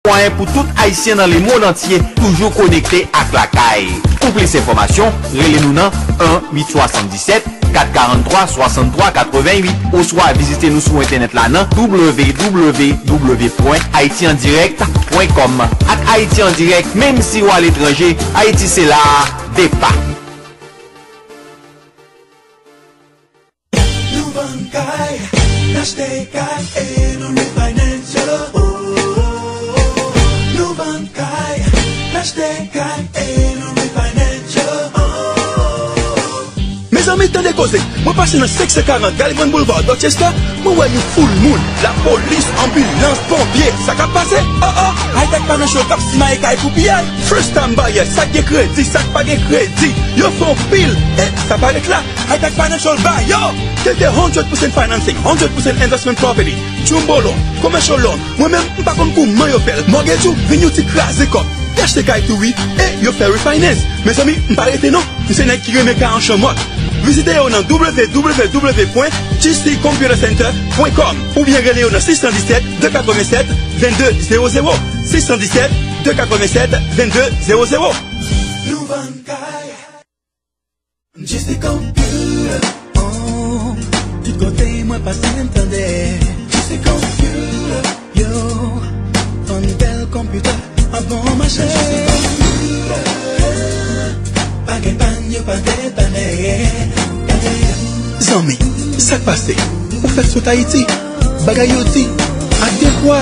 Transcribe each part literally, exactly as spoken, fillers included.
Mwayen pou tout Ayisyen nan lemonn antye toujou konekte ak Lakay. Pou plis enfòmasyon, rele nou nan en uit swasanndisèt kat karanntrwa swasanntwa katrevennwit oswa vizite nou sou entènèt la nan w w w pwen ayiti an dirèk pwen kòm. Ak Ayiti an Dirèk, menm si w aletranje, Ayiti se la a, depa. Nou vann kay, n achte kay e nou refinance yo. Oh, oh, oh. Nou vann kay, n achte kay e nou refinance yo. Oh, oh, oh. Mezanmi, tande koze. Mwen pase nan senk san karant Gallivan Boulevard Dorchester, mwen wè yon foul moun, lapolis, anbilans, ponpye. Sa k ap pase? Oh, oh. Hightech Financial k ap simaye kay pou piyay. First time buyer, sa k gen kredi, sa k pa gen kredi. Yo fè yon pil. E sa pa ret la. Hightech Financial ba yo. Gen de hundred percent financing, hundred percent investment property, jumbo loan, commercial loan. Mwen menm, m pa konn kouman yo fè l. Mortgage ou vin yon ti kraze kòb. Yo achte kay tou wi, e yo fè refinance. Mezanmi, m pa rete non. M se nèg ki renmen kay an chanmòt. Vizite yo nan w w w pwen g c computer center pwen com oubyen rele yo nan sis san disèt, de katrevennsèt, vennde zewo zewo. Sis san disèt, de katrevennsèt, vennde zewo zewo. Nou vann kay. G C Computer. Oh, tout kote mwen pase m tande. G C Computer. Yo, fann bèl konpitè a bon mache. G C Computer. Pa gen pàn, yo pa depanne. Zanmi, sa k pase? Ou fèk sot Ayiti? Bagay yo di, ak dekwa,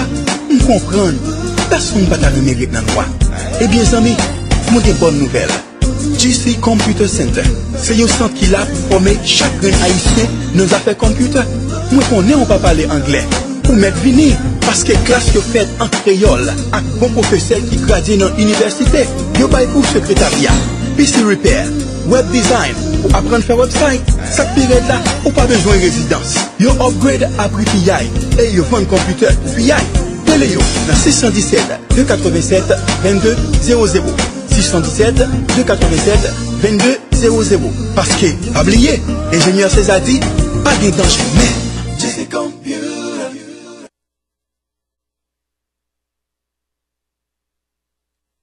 m konprann. Pèsonn pa ta renmen ret nan nwa. Ebyen zanmi, mwen gen bòn nouvèl. G C Computer Center se yon sant ki la pou fòme chak grenn Ayisyen nan zafè konpitè. Mwen konnen ou pa pale anglè. Ou mèt vini, paske klas yo fèt an kreyòl ak bon pwofesè ki gradye nan inivèsite. Yo bay kou sekretarya, P C repair, web design, pou aprann fè website. Sa k pi rèd la, ou pa bezwen rezidans. Yo upgrade a pri piyay e yo vann konpitè pou piyay. Rele yo nan sis san disèt, de katrevennsèt, vennde zewo zewo. Sis san disèt, de katrevennsèt, vennde zewo zewo. Paske, pa bliye, enjenyè Seza di, pa gen danje. Men, J C Computer.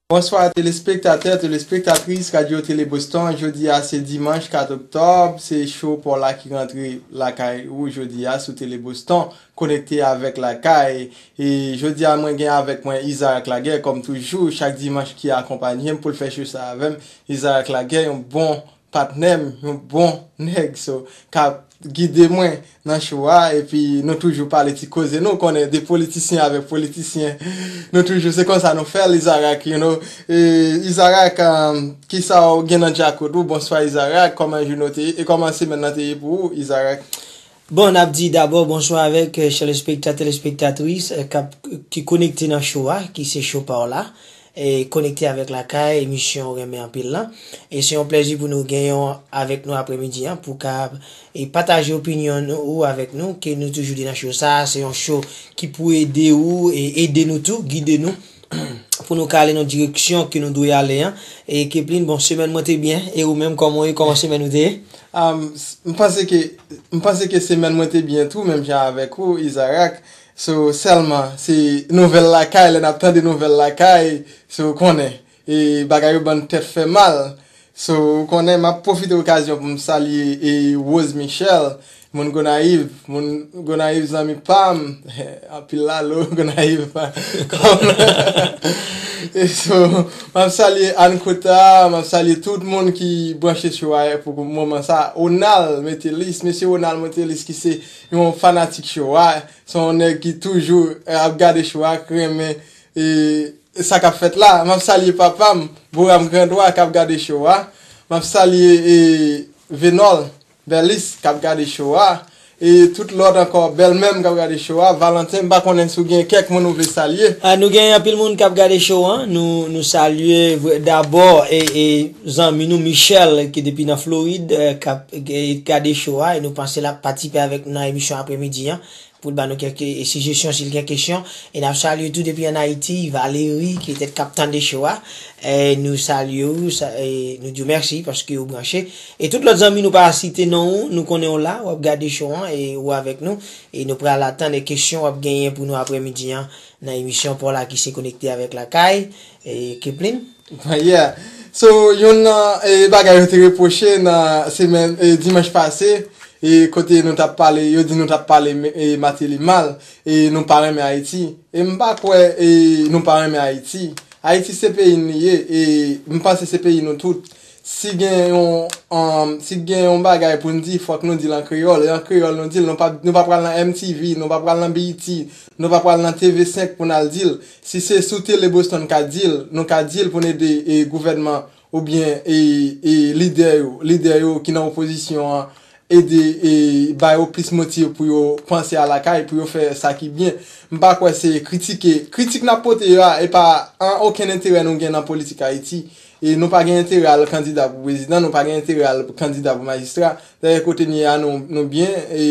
Bonswa, telespektatè, telespektatris Radyo Tele Boston. Jodi a se dimanch kat oktòb. Se show pa w la ki rantre lakay ou jodi a sou Tele Boston. Konekte avèk lakay. E jodi a, mwen gen avèk mwen Isaac Laguerre, kòm toujou, chak dimanch ki akonpanye m pou l fè show sa avè m. Isaac Laguerre, yon bon patnè m, yon bon nèg, so, k ap gide mwen nan show a, epi nou toujou pale ti koze, nou konnen de politisyen avèk politisyen, nou toujou, se konsa nou fè l, Isaac, you know. E, Isaac, um, kisa w gen nan djakout ou? Bonswa, Isaac, kòman jounen w te ye? E kòman semèn nan te ye pou ou, Isaac? Bon, n ap di dabò bonswa avèk, eh, chè lespektatè, lespektatris, eh, k ap, ki konekte nan show a, ki se show pa w la. E konekte avèk lakay, emisyon ou renmen anpil lan. E se yon plèzi pou nou genyen w avèk nou aprèmidi an, pou ka, e pataje opinyon nou, ou avèk nou, ke nou toujou di nan show sa, se yon show ki pou ede ou, e ede nou tou, gide nou, pou nou ka ale nan direksyon ke nou dwe ale an. E Keplin, bon, semèn mwen te byen, e ou menm, kòman w ye, kòman semèn ou te ye? Um, s-, m panse ke, m panse ke semèn mwen te byen tou, menm jan avèk ou, Isaac. So, sèlman, se nouvèl lakay, lè n ap tande nouvèl lakay, so, ou konnen, e bagay yo ban n tèt fè mal. So, ou konnen, m ap pwofite okazyon pou m salye, e, Rose Michel, moun Gonayiv, moun Gonayiv zanmi pa m, anpil lalo, Gonayiv, kòm, e so, m ap salye Ann Kota, m ap salye tout moun ki branche sou A R pou moman sa, Ronald Metelis, mesye Ronald Metelis ki se yon fanatik show a, se yon nèg ki toujou, eh, ap gade show a, k renmen, eh, sa k ap fèt la. M ap salye papa m, Boram Grandwa, k ap gade show a. M ap salye, eh, Venol Bèlis, k ap gade show a. E tout lòt ankò, bèlmè m k ap gade show a, Valentin, m pa konnen si w gen kèk moun ou vle salye. Ah, nou gen anpil moun k ap gade show a. Nou, nou salye vre-, dabò, e, e zanmi nou Michel, ki depi nan Florid, eh, k ap, eh, gade show a, e nou panse l ap patisipe avèk nou nan emisyon aprèmidi an. pou l ban nou kèk, e, sijesyon, si l gen kesyon. E n ap salye tou depi ann Ayiti, Valérie, ki petèt k ap tande show a. E, nou salye w, sa, e, nou di w mèsi paske w branche. E tout lòt zanmi nou pa site non w, nou konnen w la, w ap gade show an e ou avèk nou. E nou pral atann e kesyon w ap genyen pou nou aprèmidi an nan emisyon pa w la ki se Konekte avèk Lakay, e, Keplin. Yeah. So, youn nan e, bagay yo te repwoche nan semèn e, dimanch pase, e, kote nou t ap pale, yo di nou t ap pale e, Martelly mal, e nou pa renmen Ayiti. E m pa kwè e, nou pa renmen Ayiti. Ayiti se peyi n li ye, e m panse se peyi nou tout. Si gen yon, um, si gen yon bagay pou n di, fòk nou di l an kreyòl. E an kreyòl nou di l, nou pa, nou pa pral nan M T V, nou pa pral nan B E T, nou pa pral nan T V senk pou n al di l. Si se sou tele Boston ka di l, nou ka di l pou n ede e, gouvènman oubyen e, e lidè yo, lidè yo ki nan opozisyon an, ede e ba yo plis motiv pou yo panse a lakay, pou yo fè sa ki byen. M pa kwè se kritike. Kritik n ap pote yo a, e pa an okenn enterè nou gen nan politik Ayiti. E nou pa gen enterè al kandida pou prezidan, nou pa gen enterè al kandida pou majistra. Dayè kote n ye a, nou, nou byen, e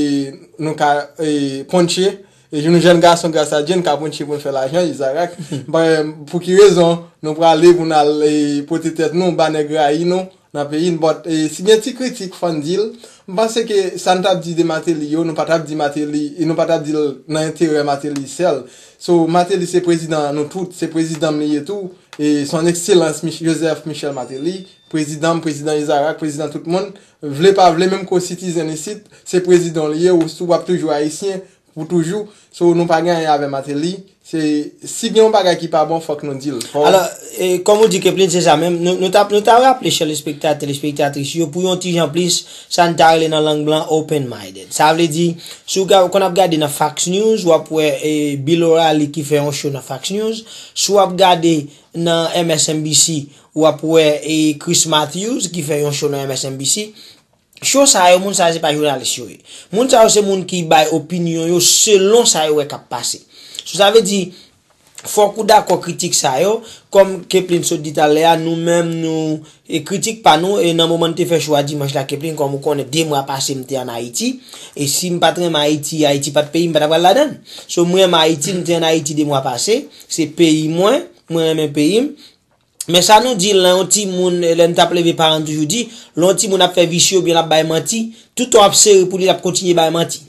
nou ka e, ponche. E nou jèn gason, gras a Dye, n ka ponche pou n fè lajan, Izarak. Bon, pou ki rezon nou prale pou n al e, pote tèt nou, ba nèg rayi nou nan peyi n? But, e, si gen ti kritik, fò n di l. M panse ke sa n t ap di de Martelly yo, nou pa t ap di Martelly, e nou pa t ap di l nan enterè Martelly sèl. So, Martelly se prezidan nou tout, se prezidan m li ye tou. E son ekselans Mich- Joseph Michel Martelly, prezidan m, prezidan Izarak, prezidan tout moun. Vle pa vle, menm ke w sitizen isit, se prezidan w li ye, ou, ou ap toujou ayisyen pou toujou. So, nou pa gen anyen avè Martelly. Se, si gen yon bagay ki pa bon, fòk nou di l. Fò- Alò, e, kòm ou di, Keplin, se sa menm. Nou, nou t ap, nou ta raple, chè telespektatè, telespektatris yo, pou yon ti jan plis, sa n ta rele nan lang blan open-minded. Sa vle di, si w ga- w konn ap gade nan Fox News, w ap wè e, Bill O'Reilly ki fè yon show nan Fox News. Si w ap gade nan M S N B C, w ap wè e, Chris Matthews ki fè yon show nan M S N B C. Cho sa yo, moun sa yo se pa jounalis yo ye. Moun sa yo se moun ki bay opinyon yo selon sa yo wè k ap pase. So sa vle di, fòk ou dakò kritik sa yo, kòm Keplin sot di talè a, nou menm nou, e kritik pa nou, e nan moman n te fè cho a dimanch la, Keplin, kòm ou konnen, de mwa pase m te ann Ayiti, e si m pa t renmen Ayiti, Ayiti pa t peyi m, m pa t ap pral ladan l. So mwen renmen Ayiti, m te ann Ayiti de mwa pase, se peyi mwen, mwen renmen peyi m. Men sa nou di, lè yon timoun, lè n t ap leve, paran n toujou di, lè yon timoun ap fè visye oubyen l ap bay manti, toutan w ap sere pou li, l ap kontinye bay manti.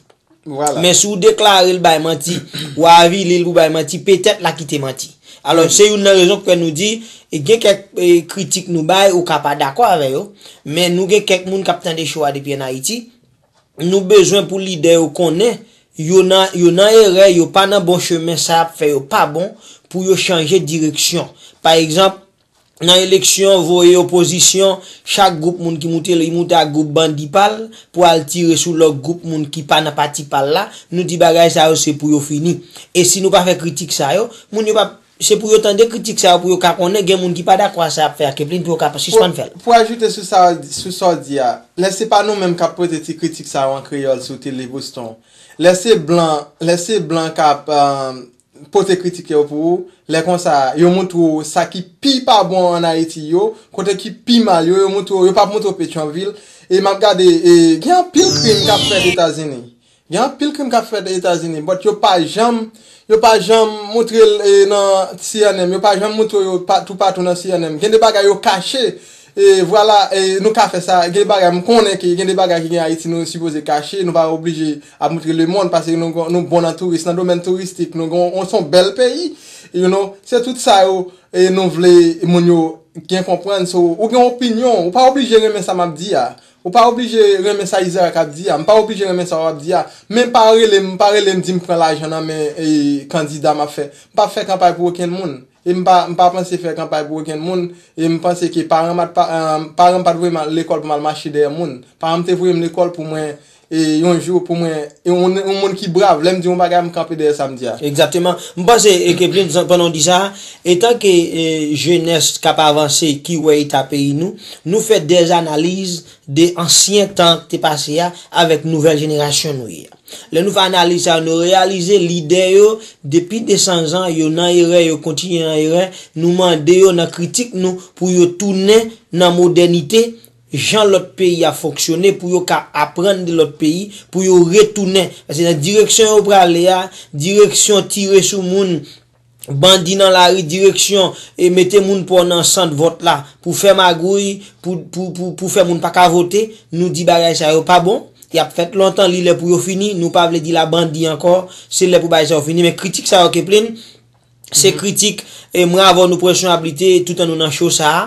Vwala. Men si w deklare l bay manti, w avili l pou bay manti, petèt l a kite manti. Alò, se youn nan rezon k fè nou di, e gen kèk e, kritik nou bay, ou ka pa dakò avè yo, men nou gen kèk moun k ap tande cho a depi ann Ayiti, nou bezwen pou lidè yo konnen yo nan, yo nan erè, yo pa nan bon chemen, sa y ap fè yo pa bon, pou yo chanje direksyon. Pa egzanp, nan eleksyon, voye opozisyon, chak gwoup moun ki moute, li moute ak gwoup bandi pa l, pou al tire sou lòt gwoup moun ki pa nan pati pa l la, nou di bagay sa yo se pou yo fini. E si nou pa fè kritik sa yo, moun yo p ap Se pou yo tande kritik sa yo, pou yo ka konnen gen moun ki pa dakò a sa y ap fè a Keplin, pou yo ka sispann fè l. Pou ajoute sou sa, sou sa w di a, lè se pa nou menm k ap pote ti kritik sa yo an kreyòl sou tele Boston, lè se blan, lè se blan k ap, um, pote kritik yo pou ou, lè konsa, yo montre w sa ki pi pa bon ann Ayiti yo, kote ki pi mal yo, yo montre w, yo p ap montre w Petyonvil. E m ap gade, e, gen anpil krim k ap fèt Etazini. Gen anpil krim k ap fèt Etazini, but yo pa janm, yo pa janm montre l, e, nan C N N, yo pa janm montre yo pa, toupatou nan C N N. Gen de bagay yo kache, e, vwala, e, nou ka fè sa. Gen de bagay, m konnen ke gen de bagay ki gen Ayiti, nou sipoze kache, nou pa oblije ap montre lemonn, paske nou, nou bon nan touris, nan domèn touristik, nou gon, nou se yon bèl peyi, you know, se tout sa yo, e, nou vle moun yo gen konprann. So, ou gen opinyon, ou pa oblije renmen sa m ap di a. Ou pa oblije renmen sa Izarak ap di a. M pa oblije renmen sa w ap di a. Men pa rele m, pa rele m di m pran lajan nan men, e, kandida m ap fè. M p ap fè kanpay pou okenn moun. E m pa, m pa panse fè kanpay pou okenn moun. E m panse ke paran m at pa, e, paran m pa t voye m al lekòl pou m al mache dèyè moun. Paran m te voye m lekòl pou mwen, e, yon jou pou mwen, e, yon, yon moun ki brav. Lè m di yon bagay, m kanpe dèyè sa m di a. Egzakteman. M panse, e, Keplin, pandan w di sa, etanke, e, jenès k ap avanse, ki wè eta peyi nou, nou fè dèzanaliz de ansyen tan k te pase a avèk nouvèl jenerasyon nou ye a. Lè nou fè analiz sa, nou reyalize lidè yo, depi de san zan, yo nan erè, yo kontinye nan erè. Nou mande yo nan kritik nou pou yo tounen nan modènite, jan lòt peyi ap fonksyone, pou yo ka aprann de lòt peyi, pou yo retounen. Paske nan direksyon yo prale a, direksyon tire sou moun, bandi nan lari, direksyon e mete moun pa w nan sant vòt la, pou fè magouy, pou, pou, pou, pou fè moun pa ka vote, nou di bagay sa yo pa bon. Y ap fèt lontan, li lè pou yo fini, nou pa vle di la bandi ankò, se lè pou bagay sa yo fini, men kritik sa yo, Keplin, se kritik, e mwen avè w nou pran responsablite, toutan nou nan show sa a,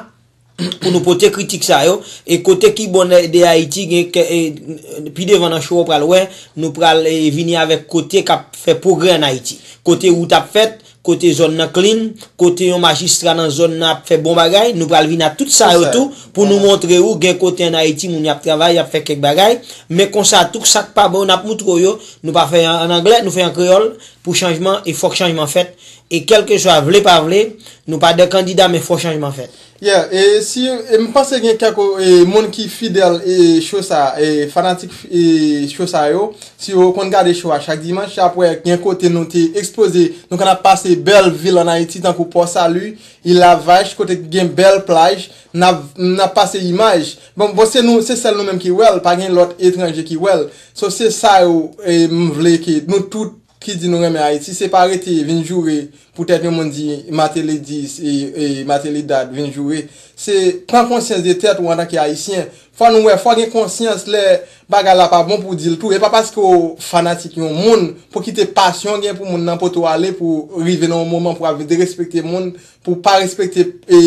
pou nou pote kritik sa yo, e kote ki bon de, de Ayiti, gen ke, e, pi devan nan show ou pral wè, nou pral, e, vini avèk kote k ap fè pwogrè ann Ayiti. Kote wout ap fèt, kote zòn nan clean, kote yon majistra nan zòn nan ap fè bon bagay, nou pral vin ak tout sa yo tou, pou nou montre ou gen kote ann Ayiti, moun y ap travay, y ap fè kèk bagay, men konsa tou, sa k pa bon, n ap moutre w yo, nou pa fè an, an anglè, nou fè an kreyòl, pou chanjman, e fòk chanjman fèt, e kèlkeswa vle pa vle, nou pa de kandida, men fò chanjman fèt. Yeah, e si, e m panse gen kèk, e, moun ki fidèl, e, show sa, e, fanatik, e, show sa yo, si yo konn gade show a chak dimanch, y ap wè gen kote nou te ekspoze, nou konn ap pase bèl vil ann Ayiti, tankou Pò Sali, Île à Vache, kote ki gen bèl plaj, n ap, n ap pase imaj. Bon, bon, se nou, se sèl nou menm ki wè l, pa gen lòt etranje ki wè l. So, se sa yo, e, m vle ke nou tout ki di nou renmen Ayiti, se pa rete vin joure poutèt yon moun di Martelly dis e, e Martelly dat, vin joure. Se pran konsyans de tèt ou antanke Ayisyen. Fò nou wè, fò gen konsyans lè bagay la pa bon pou w di l tou. E pa paske w fanatik yon moun pou kite pasyon w gen pou moun nan pote w ale pou rive nan yon moman pou w ap vin derespekte moun, pou w pa respekte, e,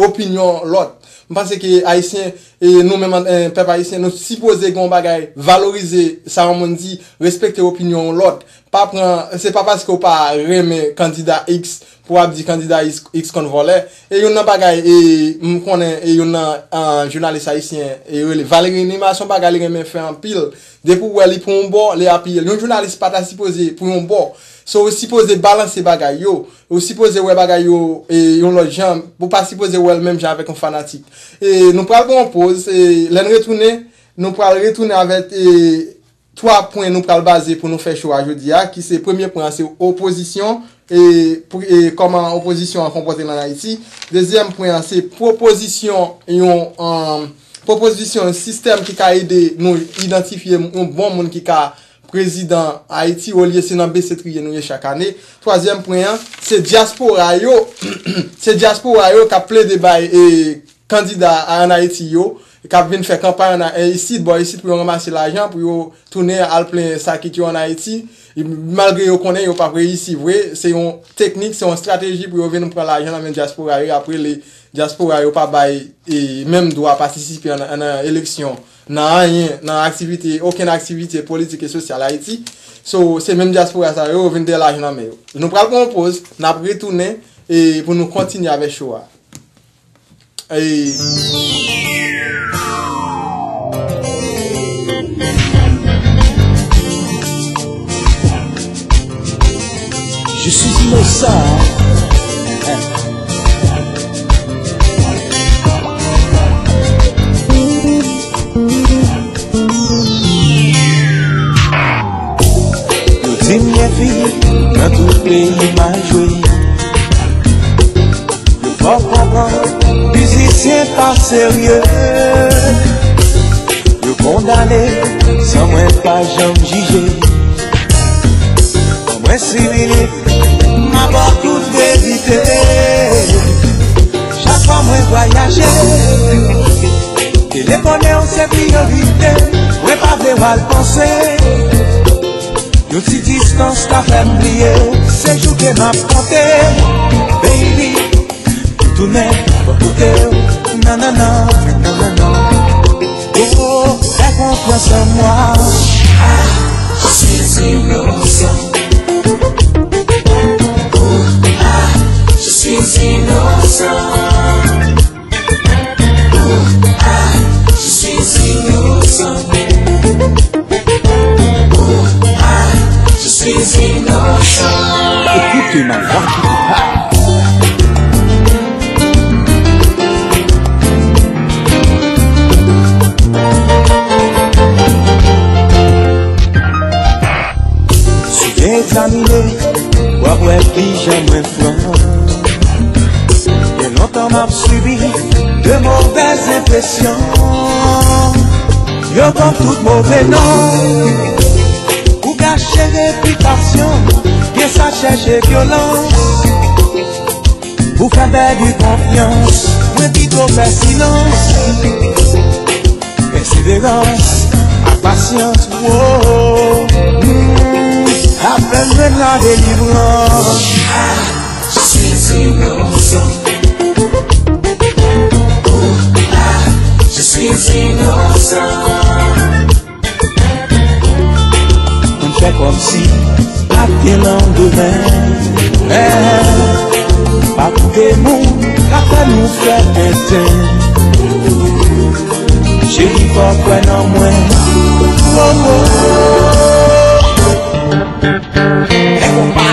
opinyon lòt. M panse ke Ayisyen, e, nou menm, e, pèp ayisyen, nou sipoze gen yon bagay, valorize sa yon moun di, respekte opinyon yon lòt. Pa pran, se pa paske w pa renmen kandida X pou w ap di kandida X, X konn vòlè. E youn nan bagay, e, m konnen, e, youn nan, an, jounalis ayisyen, e, rele Valéry Numa, se yon bagay li renmen fè anpil. Depi w wè li pou yon bò, li apiye l. Yon jounalis pa ta sipoze pou yon bò. So, ou sipoze balanse bagay yo. Ou sipoze wè bagay yo, e, yon lòt jan. Ou pa sipoze wè l menm jan avèk yon fanatik. E, nou pral pran yon poz. E, lè n retounen, nou pral retounen avèk, e, twa pwen nou pral baze pou nou fè show a jodi a, ki se premye pwen an se opozisyon, e, pou, e, kòman opozisyon an konpòte l ann Ayiti. Dezyèm pwen an se pwopozisyon yon, um, pwopozisyon yon sistèm ki ka ede nou idantifye yon bon moun ki ka prezidan Ayiti, olye se nan bese triye nou ye chak ane. Twazyèm pwen an, se dyaspora yo, se dyaspora yo k ap plede bay, e, kandida a ann Ayiti yo, k ap vin fè kanpay ann A-, e, isit, bò isit, pou yo ranmase lajan, pou yo tounen al plen sakit yo ann Ayiti. E, malgre yo konnen yo p ap reyisi vre, se yon teknik, se yon estrateji pou yo vin pran lajan nan men dyaspora yo, apre le dyaspora yo pa bay, e, menm dwa patisipe an, an, nan eleksyon, nan anyen, nan aktivite, okenn aktivite politik e sosyal Ayiti. So, se menm dyaspora sa yo, yo vin dèyè lajan nan men yo. Nou pral pran yon poz, n ap retounen, e, pou nou kontinye avèk show a. Ey. Je suis innocent. Yo di m gen fi nan tout peyi m al jwe. Yo fè w konprann, mizisyen pa serye. Yo kondane san mwen pa janm jije. Mwen si minit, m a ba w tout verite. Chak fwa mwen vwayaje, telefone w se priyorite. Mwen pa vle w al panse. Yon ti distans ka fè m bliye w, se jou ke m ap konte. Baby, tounen, mwen koute w. Nannanan, nannanan. Oh, fè konfyans an mwa. Ah, je suis innocent. Oh, ah, je suis innocent. Oh, ah, je suis innocent. Oh, ah, je suis innocent. Écoutez ma voix qui vous parle. Si w byen egzamine, w ap wè kijan mwen fran. Gen lontan M ap sibi de movèz enpresyon. Yo ban m tout move non. Pou gache repitasyon, gen sa chèche vyolans. Pou fè pèdi konfyans, mwen pito fè silans. Pèseverans ak pasyans, wo, hmm, ap fè m jwenn la delivrans. Je suis innocent. Je suis innocent. Mwen fè kòmsi pa t gen landemen. Eh, pa koute moun k ap fè nou fè tenten. Cheri, fò w kwè nan mwen. Oh, oh. Fè konpa.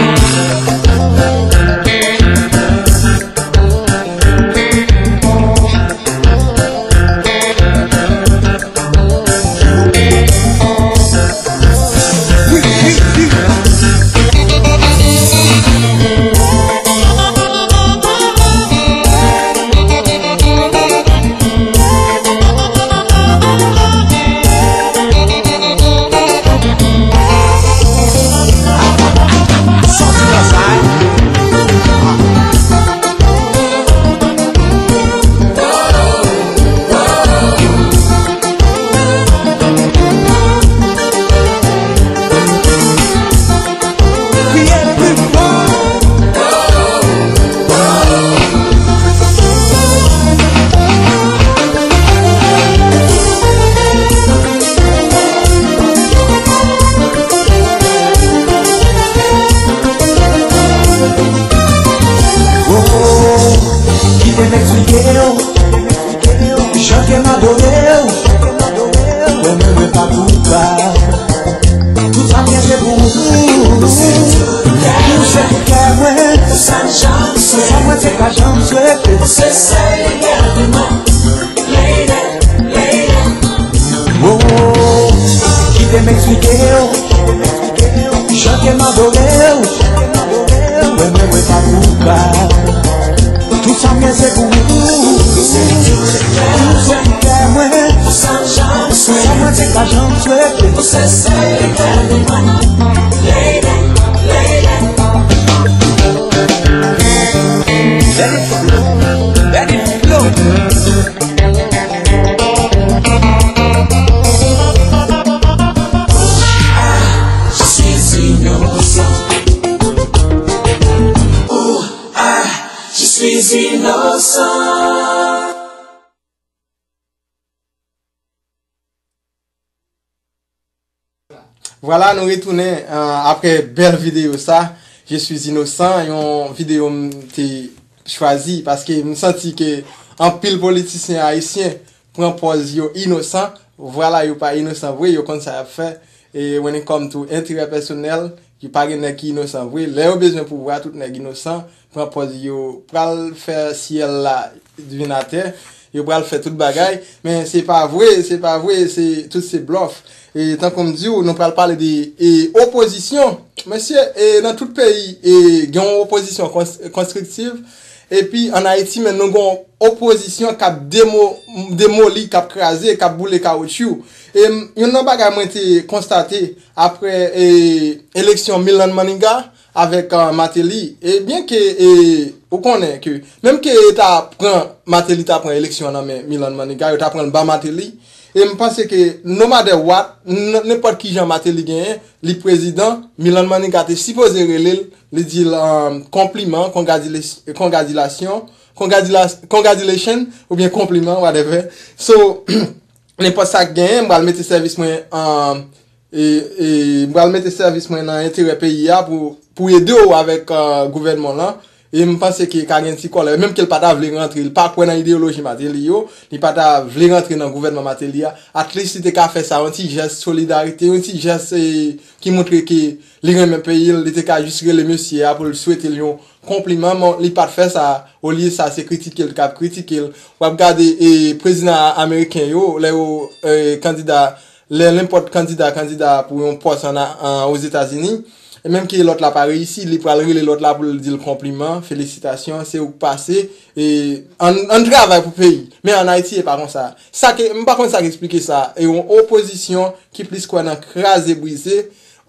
Kite m eksplike w. Chante m adore w. Mwen, mwen, mwen pa koupab. Tout sa m gen se pou ou. Ou se tout kè mwen. Sa mwen te ka janm swete. Se sèl etènèlman. Lady, lady. Oh, kite m eksplike w. Chante m adore w. Mwen, mwen, mwen pa koupab. Tout sa m gen se pou ou. Ou se kè mwen. Sa mwen te ka janm swete. Ou se sèl kè mwen. Lady, lady. Let it flow, let it flow. Je suis innocent. Oh, ah, je suis innocent. Vwala, nou retounen, euh, apre bèl videyo sa, Je suis innocent, yon videyo m te chwazi paske m santi ke anpil politisyen ayisyen pran pòz yo inosan. Vwala, yo pa inosan vre, yo konn sa y ap fè. E when it come to enterè pèsonèl, yo pa gen nèg ki inosan vre. Lè yo bezwen pouvwa, tout nèg inosan, pran pòz yo pral fè syèl la vin atè, yo pral fè tout bagay, men se pa vre, se pa vre, se, tout se blòf. E tankou m di w, nou pral pale de, e, opozisyon. Mesye, e, nan tout peyi, e, gen yon opozisyon kons-, konstriktiv. Epi, ann Ayiti, men nou gen yon opozisyon k ap demo-, demoli, k ap kraze, k ap boule kawotchou. E, m, youn nan bagay mwen te konstate apre, e, eleksyon Milan Maniga, avèk, euh, Martelly. E byen ke, e, ou konnen ke menm ke yo ta pran, Martelly ta pran eleksyon an nan men Milan Maniga, yo ta pran l ba Martelly. E m panse ke no matter what, n-, nenpòt ki jan Martelly genyen, li prezidan, Milan Maniga te sipoze rele l, li di l, euh, konpliman, congratula-, congratulation, congratula-, congratulation, oubyen konpliman, whatever. So, nenpòt sa k genyen, m pral mete sèvis mwen, euh, e, e m pral mete sèvis mwen nan enterè peyi a pou, pou ede w avèk, euh, gouvènman lan. E m panse ke ka gen ti kòlè, menm ke l pa ta vle rantre, li pa kwè nan ideyoloji Martelly yo, li pa ta vle rantre nan gouvènman Martelly a, at least li te ka fè sa, yon ti jès solidarite, yon ti jès, e, ki montre ke li renmen peyi l, li te ka jis rele mesye a pou l swete l yon konpliman, men li pa t fè sa, olye sa, se kritike l k ap kritike l. W ap gade, e, prezidan ameriken yo, lè yo, e, kandida, lè nenpòt kandida, kandida pou yon pòs ann, an, Ozetazini, E menm ke lòt la pa reyisi, li pral rele lòt la pou l di l konpliman, felisitasyon, se ou k pase, e ann, ann travay pou peyi. Men ann Ayiti, e pa konsa. Sa ke, m pa konn sa k eksplike sa. E yon opozisyon ki plis kwè nan kraze brize,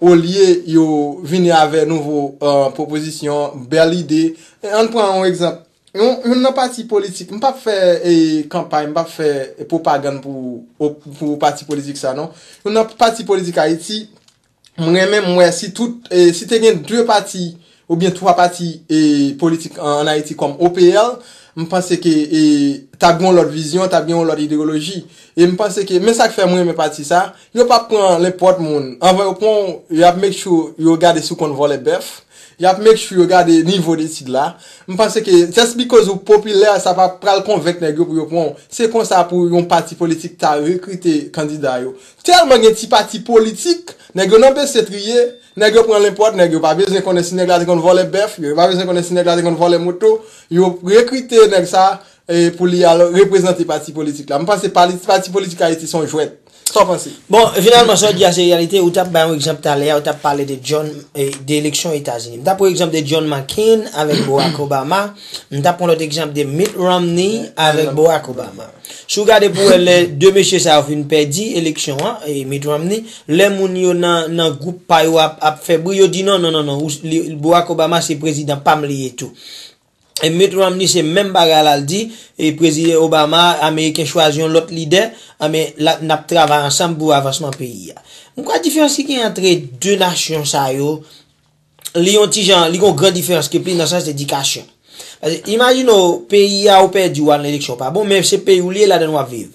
olye yo vini avè nouvo, eh, pwopozisyon, bèl ide. E ann pran yon egzanp. Yon, youn nan pati politik, m p ap fè, eh, kanpay, m p ap fè, eh, pwopagann pou, pou pati politik sa, non. Youn nan pati politik Ayiti, m renmen, m wè si tout, eh, si te gen de pati oubyen twa pati, eh, politik an, ann Ayiti kòm O P L, m panse ke, eh, t ap gen yon lòt vizyon, t ap gen yon lòt ideyoloji. E m panse ke, men sa k fè m renmen pati sa, yo p ap pran nenpòt moun. Anvan yo pran w, y ap make sure yo gade si w konn vòlè bèf. Y ap make sure yo gade nivo detid la. M panse ke just because ou popilè, sa pa pral konvenk nèg yo pou yo pran w. Se konsa pou yon pati politik ta rekrite kandida yo. Tèlman gen ti pati politik, nèg yo nan bese triye, nèg yo pran nenpòt, nèg yo pa bezwen konnen si nèg la te konn vòlè bèf, yo pa bezwen konnen si nèg la te konn vòlè moto, yo rekrite nèg sa, eh, pou li al reprezante pati politik la. M panse pali-, pati politik Ayiti se yon jwèt. Sa w panse? Bon, finalman, sa w di a se reyalite. Ou t ap bay yon egzanp talè a, ou t ap pale de John, eh, de eleksyon Etazini. M t ap pran egzanp de John McCain avèk Barack Obama. M t ap pran lòt egzanp de Mitt Romney avèk Barack Obama. Si w gade pou wè lè de mesye sa yo fin pèdi eleksyon an, e Mitt Romney, lè moun yo nan, nan gwoup pa yo ap, ap fè bri, yo di non, non, non, non, ou, li, Barack Obama se prezidan pa m li ye tou. E Mitt Romney se menm bagay la l di, e prezidan Obama, Ameriken chwazi yon lòt lidè, anben la, n ap travay ansanm pou avansman peyi a. M kwè diferans ki gen antre de nasyon sa yo, li yon ti jan, li gon gran diferans ke pli nan sans edikasyon. Paske imajine w, peyi a ou pèdi w al nan eleksyon pa bon, men se peyi w li ye ladan w ap viv.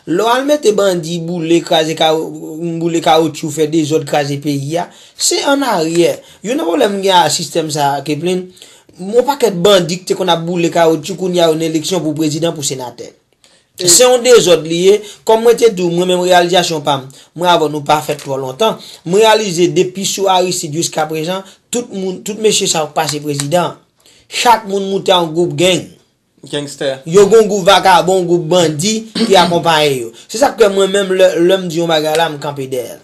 Lè w al mete bandi boule, kraze kawo-, boule kawotchou, fè dezòd, kraze peyi a, se an aryè. Youn nan pwoblèm m gen a sistèm sa a, Keplin, yon pakèt bandi ki te konn ap boule kawotchou, kounye a yo nan eleksyon pou prezidan, pou senatè. Se yon dezòd li ye. Kòm mwen te di w, mwen menm reyalizasyon pa m, mwen avè w nou pa fèt twò lontan, mwen reyalize depi sou Aristide jiska prezan, tout moun, tout mesye sa yo k pase prezidan. Chak moun moute a yon gwoup gang. Gangster. Yo gon gwoup vakabon, gwoup bandi ki akonpaye yo. Se sa k fè mwen menm lè, lè m di yon bagay la, m kanpe dèyè l.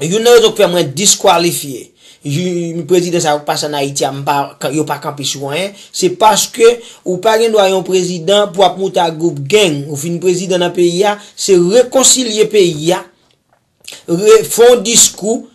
Youn nan rezon k fè mwen diskwalifye ju-, prezidan sa yo k pase ann Ayiti a, m pa, yo pa kanpe sou anyen, se paske ou pa gen dwa yon prezidan pou ap moute ak gwoup gang. Ou fin prezidan nan peyi a, se rekonsilye peyi a, re-, fè yon diskou,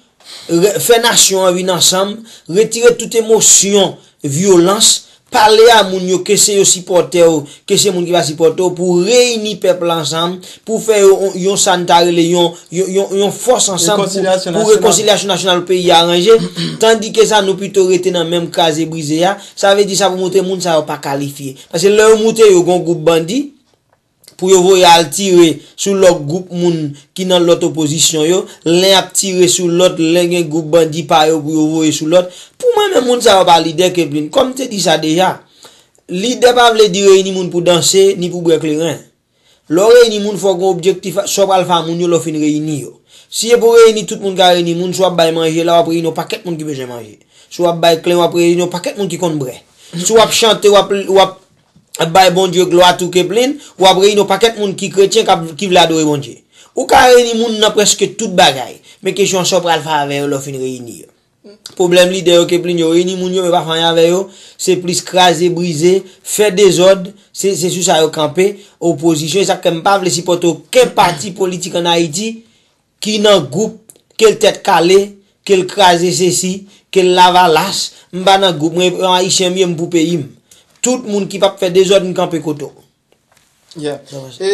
re-, fè nasyon an vin ansanm, retire tout emosyon, vyolans, pale a moun yo, ke se yo sipòtè w, ke se moun ki pa sipòtè w, pou reyini pèp la ansanm, pou fè yo yon, yon sa n ta rele yon, yon, yon, yon fòs ansanm pou, pou rekonsilyasyon nasyonal peyi a ranje. Tandike sa, nou pito rete nan menm kraze brize a. Sa vle di sa pou montre moun sa yo pa kalifye. Paske lè yo moute yo gon gwoup bandi, pou yo voye al tire sou lòt gwoup moun ki nan lòt opozisyon yo, len ap tire sou lòt, len gen gwoup bandi pa yo pou yo voye sou lòt. Pou mwen menm, moun sa yo pa lidè, Keplin. Kòm m te di sa deja, lidè pa vle di reyini moun pou danse, ni pou bwè kleren. Lè w reyini moun, fò w gen objektif, sa w pral fè a moun yo lè w fin reyini yo. Si e pou reyini tout moun ka reyini moun, si w ap bay manje la, w ap reyini yon pakèt moun ki bezwen manje. Si w ap bay kleren, w ap reyini yon pakèt moun ki konn bwè. Si w ap chante, w ap, w ap ap bay Bondye glwa tou, Keplin, w ap reyini yon pakèt moun ki kretyen k ap, ki vle adore Bondye. Ou ka reyini moun nan prèske tout bagay, men kesyon an sa w pral fè avè yo lè w fin reyini yo. Pwoblèm lidè yo, Keplin, yo reyini moun yo, men pa fè anyen avè yo, se plis kraze, brize, fè dezòd, se, se sou sa yo kanpe, opozisyon, e sa k fè m pa vle sipòte okenn pati politik ann Ayiti, ki nan gwoup, ke l tèt kale, ke l kraze sesi, ke l lavalas, m pa nan gwoup, mwen yon Ayisyen m ye, m pou peyi m. Tout moun ki p ap fè dezòd, m kanpe kote w. Yeah. E,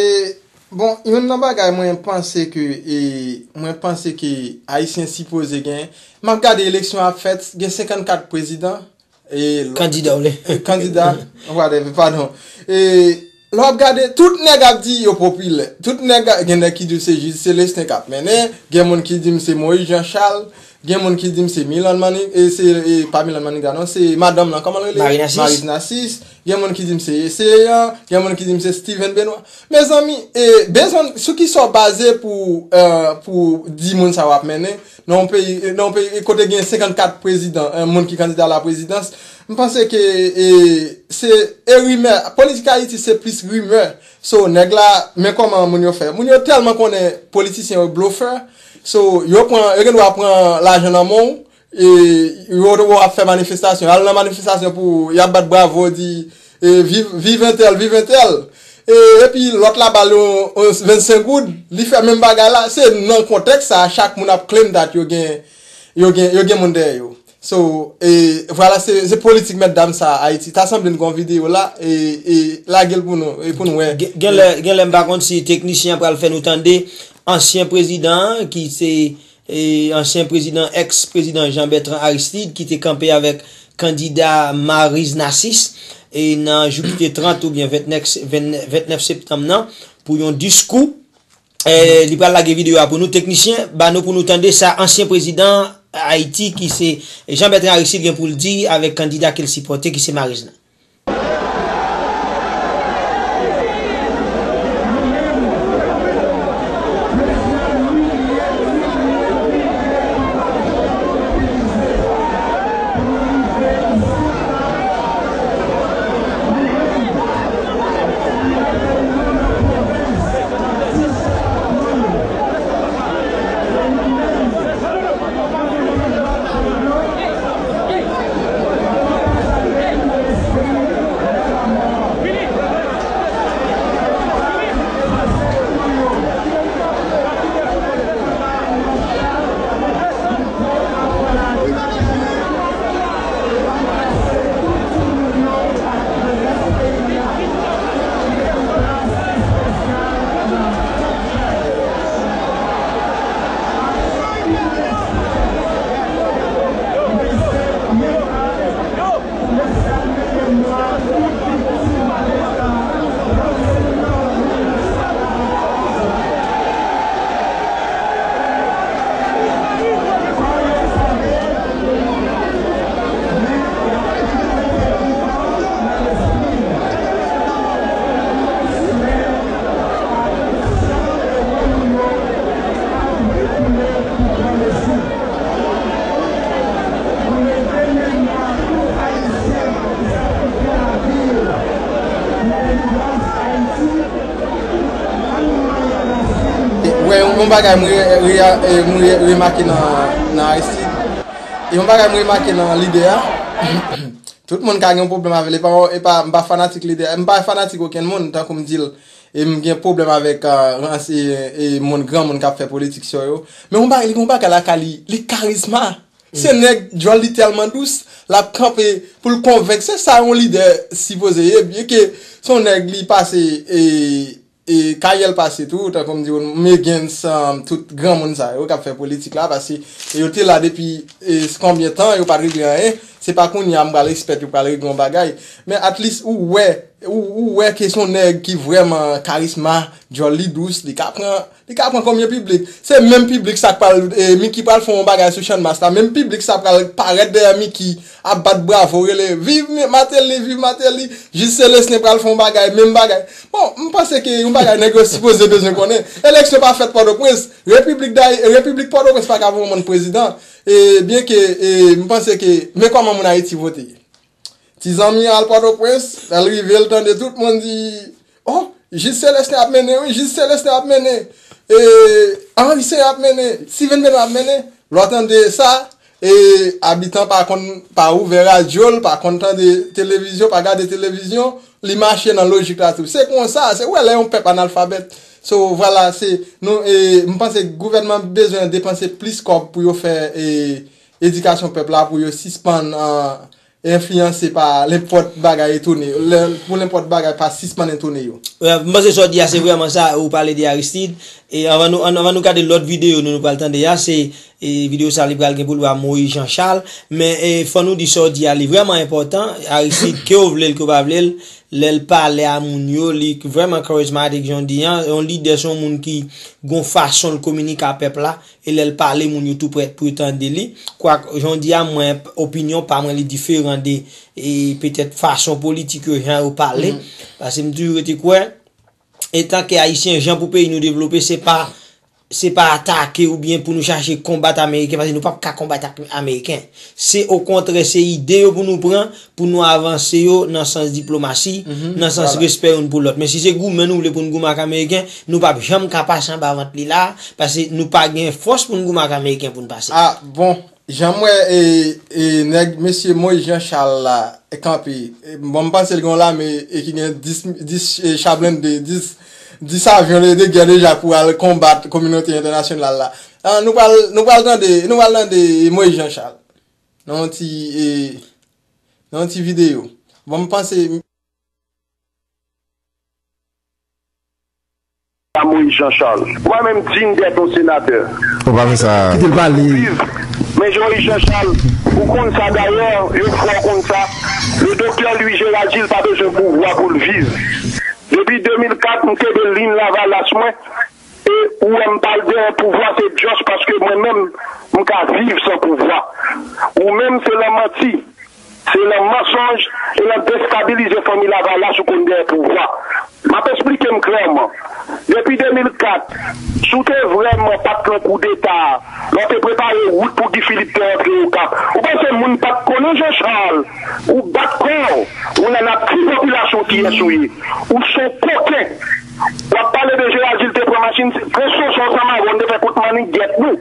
bon, youn nan bagay mwen panse ke, e, mwen panse ke Ayisyen sipoze gen, m ap gade eleksyon ap fèt, gen senkannkat prezidan, e, kandida w le. Kandida, whatever, padon. E, lè w ap gade, tout nèg ap di yo popilè. Tout nèg, gen nèg ki di w se Jude Célestin k ap mennen, gen moun ki di m se Moïse Jean Charles, gen moun ki di m se Milan Maniga, e se, e, pa Milan Maniga non, se madanm lan, kòman l rele? Marie Narcisse. Marie Narcisse. Gen moun ki di m se Ecéan, gen moun ki di m se Steven Benoît. Mezanmi, e, bezwen, sou ki sa w baze pou, e, pou di moun sa w ap mennen? Nan yon peyi, nan yon peyi kote gen senkannkat prezidan, eh, moun ki kandida a la prezidans, m panse ke, eh, se, e rimè. Politik Ayiti se plis rimè. So, nèg la, men kòman moun yo fè. Moun yo tèlman konnen politisyen yo blofè. So, yo pran, yo gen dwa pran lajan nan men w, e, yo, yo ap fè manifestasyon. Al nan manifestasyon pou y ap bat bravo, di, e, viv, viv entèl, viv entèl. E, epi lòt la ba l yon, yon vennsenk goud, li fè menm bagay la. Se nan kontèks sa a, chak moun ap claim that yo gen, yo gen, yo gen moun dèyè yo. So, e, vwala, se, se politik mèt dam sa a Ayiti. Ta sanble n gon videyo la, e, e lage l pou nou, e pou nou wè. Gen, gen lè, gen lè m pa konn si teknisyen an pral fè nou tande ansyen prezidan an, ki se, e, ansyen prezidan, èks prezidan Jean Bertrand Aristide, ki te kanpe avèk kandida Maryse Narcisse, e nan jou ki te trant oubyen vennèf, vennèf septanm nan, pou yon diskou. Eh, li pral lage videyo a pou nou. Teknisyen, ba nou pou nou tande sa ansyen prezidan Ayiti ki se Jean Bertrand Aristide gen pou l di avèk kandida ke l sipòte ki se Maryse nan. Wè, yon, yon bagay m re-, re-, e, m re-, remake nan, nan Aristide. E yon bagay m remake nan lidè a. Tout moun ka gen yon pwoblèm avè l. E pa, e pa, m pa fanatik lidè a. M pa fanatik okenn moun, tankou m di l. E m gen pwoblèm avèk, e, rans-, e, e moun, granmoun k ap fè politik sou yo. Men yon bagay, li gen yon bagay lakay li, li karizma. Se nèg, djòl li tèlman dous, l ap kanpe pou l konvenk. Se sa yon lidè sipoze ye, byenke se yon nèg li pase, e, e, karyè l pase tou, tankou m di w, Megens, um, tout granmoun sa yo k ap fè politik la, paske yo te la depi, e, konbyen tan, yo pa t regle anyen. Se pa kounye a m pral ekspèt yo pral regle yon bagay. Men at least ou wè, ou, ou wè ke se yon nèg ki vrèman karizma, djòl li dous, li ka pran, li ka pran konbyen piblik. Se menm piblik sa k pral, e, Mickey pral fè yon bagay sou Channmas la. Menm piblik sa pral parèt dèyè Mickey, ap bat bravo, rele, "Viv Mi-, Martelly, viv Martelly." Jis Celestin pral fè yon bagay, menm bagay. Bon, m panse ke yon bagay nèg yo sipoze bezwen konnen. Eleksyon pa fèt Pòtoprens. Repiblik Dayi-, Repiblik Pòtoprens pa ka voye yon moun prezidan. E, byenke, e, m panse ke, men kòman moun Ayiti vote. Ti zanmi an al Pòtoprens, lè l rive, l tande tout moun di, "Oh, Jis Celestin ap mennen, wi, Jis Celestin ap mennen. E, Henri Saint ap mennen, Steven Benoît ap mennen." Lè w tande sa, e, abitan pa konn, pa ouvè radyo l, pa konn tande televizyon, pa gade televizyon, li mache nan lojik la tou. Se konsa, se, ou wè lè yon pèp analfabèt. So, vwala, se, nou, e, m panse gouvènman bezwen depanse plis kòb pou yo fè, e, edikasyon pèp la, pou yo sispann, e, enfliyanse pa lenpòt bagay etone, lè, pou lenpòt bagay pa sispann etone yo. Wè, m panse sa w di a, se vrèman sa, ou pale de Aristide. E anvan nou, an-, anvan nou gade lòt videyo nou, nou pral tande a, se, e, videyo sa li pral gen pou l wè Moïse Jean Charles. Men, e, fò nou di sa w di a, li vrèman enpòtan. Aristide, ke w vle l, ke w pa vle l, lè l pale a moun yo, li vrèman karizmatik, jan w di an. Yon lidè, se yon moun ki gon fason l kominike a pèp la. E lè l pale, moun yo tou prèt pou yo tande li. Kwak, jan w di a, mwen, opinyon pa mwen, li diferan de, e, petèt fason politik yo, jan yo pale. Paske m toujou rete kwè, etanke Ayisyen, jan pou peyi nou devlope, se pa, se pa atake oubyen pou nou chache konbat Ameriken, paske nou p ap ka konbat ak Ameriken. Se okontrè, se ide yo pou nou pran, pou nou avanse yo nan sans diplomasi, nan sans respè youn pou lòt. Men si se goumen nou vle pou n goumen ak Ameriken, nou p ap janm ka pase anba vant li la, paske nou pa gen fòs pou n goumen ak Ameriken pou n pase. Ah, bon. Jan m wè e, e nèg mesye Moïse Jean Charles la e kanpe, e, bon, m panse l gen yon lame e ki gen dis, dis e, cha blende, dis, dis avyon de, de gè deja pou al konbat kominote entènasyonal la. Ah, nou pral, nou pral tande, nou pral tande Moïse Jean Charles nan yon ti, e, nan yon ti videyo. Bon, m panse. Moïse Jean Charles. Mwen menm digne d'être un sénateur. Ou pa fè sa. Kite l pale. Men Moïse Jean Charles, ou konn sa dayè, yon fwa w konn sa, le doktè Louis Gérald Gilles pa bezwen pouvwa pou l viv. Depi de mil kat, m kenbe liy Lavalas mwen, e ou wè m pa al dèyè pouvwa, se just paske mwen menm, m ka viv san pouvwa. Ou menm, se lan manti. Se nan mansonj e nan destabilize fanmi Lavalas ou konn dèyè pouvwa. M ap esplike m klèman. Depi de mil kat, si w te vrèman pa t lan koudeta a, lè w te prepare wout pou Guy Philippe te rantre Okap, ou panse moun pa t konnen Jean Charles? Ou bat kò w, ou nan n ap di popilasyon kiyès ou ye. Ou se yon koken. W ap pale de Jerazil te pran machin, se pran Soso ansanm avè w, n te fè kout manniget nou.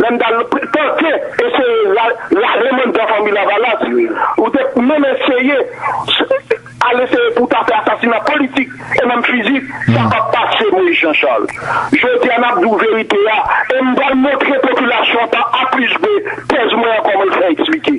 Lè n t al tante eseye rale m anndan fanmi Lavalas, ou te menm eseye al eseye pou w ta fè asasina politik e menm fizik, sa p ap pase Moïse Jean Charles. Jodi a n ap di w verite a e m pral montre popilasyon an pa A plis B tèz mwen an kòman l fè eksplike.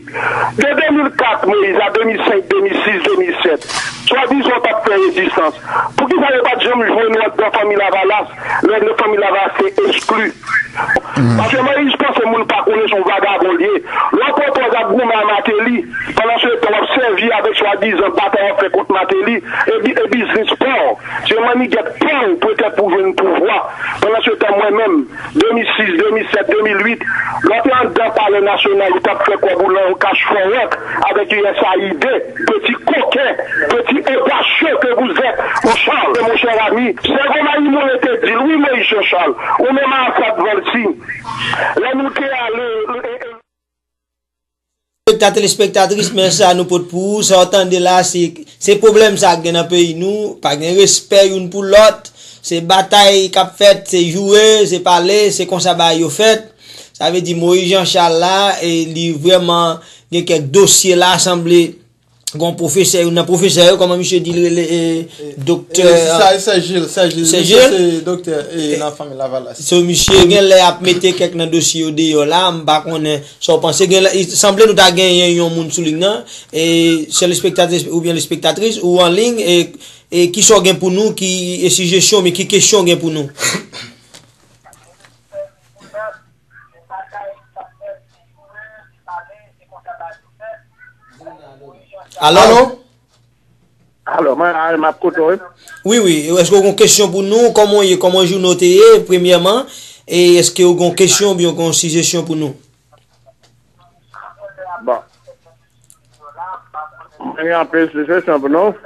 De de mil kat Moïse a de mil senk, de mil sis, de mil sèt, swadizan w t ap fè rezistans. Poukisa yo pa t janm jwenn ou anndan fanmi Lavalas lè fanmi Lavalas te eskli? Paske Moïse panse moun pa konnen se yon vagabon l ye. Lè w pran pòz ap goumen a Martelly, pandan se tan w ap sèvi avèk swadizan batay w ap fè kont Martelly e biznis pa w. Se manniget pa w petèt pou w jwenn pouvwa. Pandan se tan mwen menm, de mil sis, de mil sèt, de mil uit, lè w te anndan Palè Nasyonal ou t ap fè kòb ou lan yon kach fò wòk avèk U S A I D, petit coquin, petit audacieux que vous êtes, mon Charles, mon cher ami. Sègo Mayi Moulin te di l, wi, Moïse Jean Charles, ou menm a Assad Valcy, lè nou te ale. Respekta telespektatris, men sa nou pot pou ou, sa w tande la, se, se pwoblèm sa k gen nan peyi nou, pa gen respè youn pou lòt, se batay k ap fèt, se joure, se pale, se konsa bagay yo fèt. Sa vle di Moïse Jean Charles la, e li vrèman gen kèk dosye la, sanble gon pwofesè, youn nan pwofesè yo, kòman misye di l rele, e, doktè. Sè Jil, Sè Jil, misye se doktè e nan fanmi Lavalas. So misye genlè ap mete kèk nan dosye yo deyò la, m pa konnen sa w panse. Genlè, sanble nou ta genyen yon moun sou liy nan, e telespektatris oubyen lespektatris ou an liy, e, e kisa w gen pou nou, ki, e sijesyon, men ki kesyon w gen pou nou? Alo? Alo, mwen la, m ap koute w, wi. Wi, wi. Èske w gen kesyon pou nou? Kòman w ye? Kòman jounen w te ye, premyèman? E èske w gen kesyon oubyen w gen sijesyon pou nou? Bon. Mwen gen anpil sijesyon pou nou.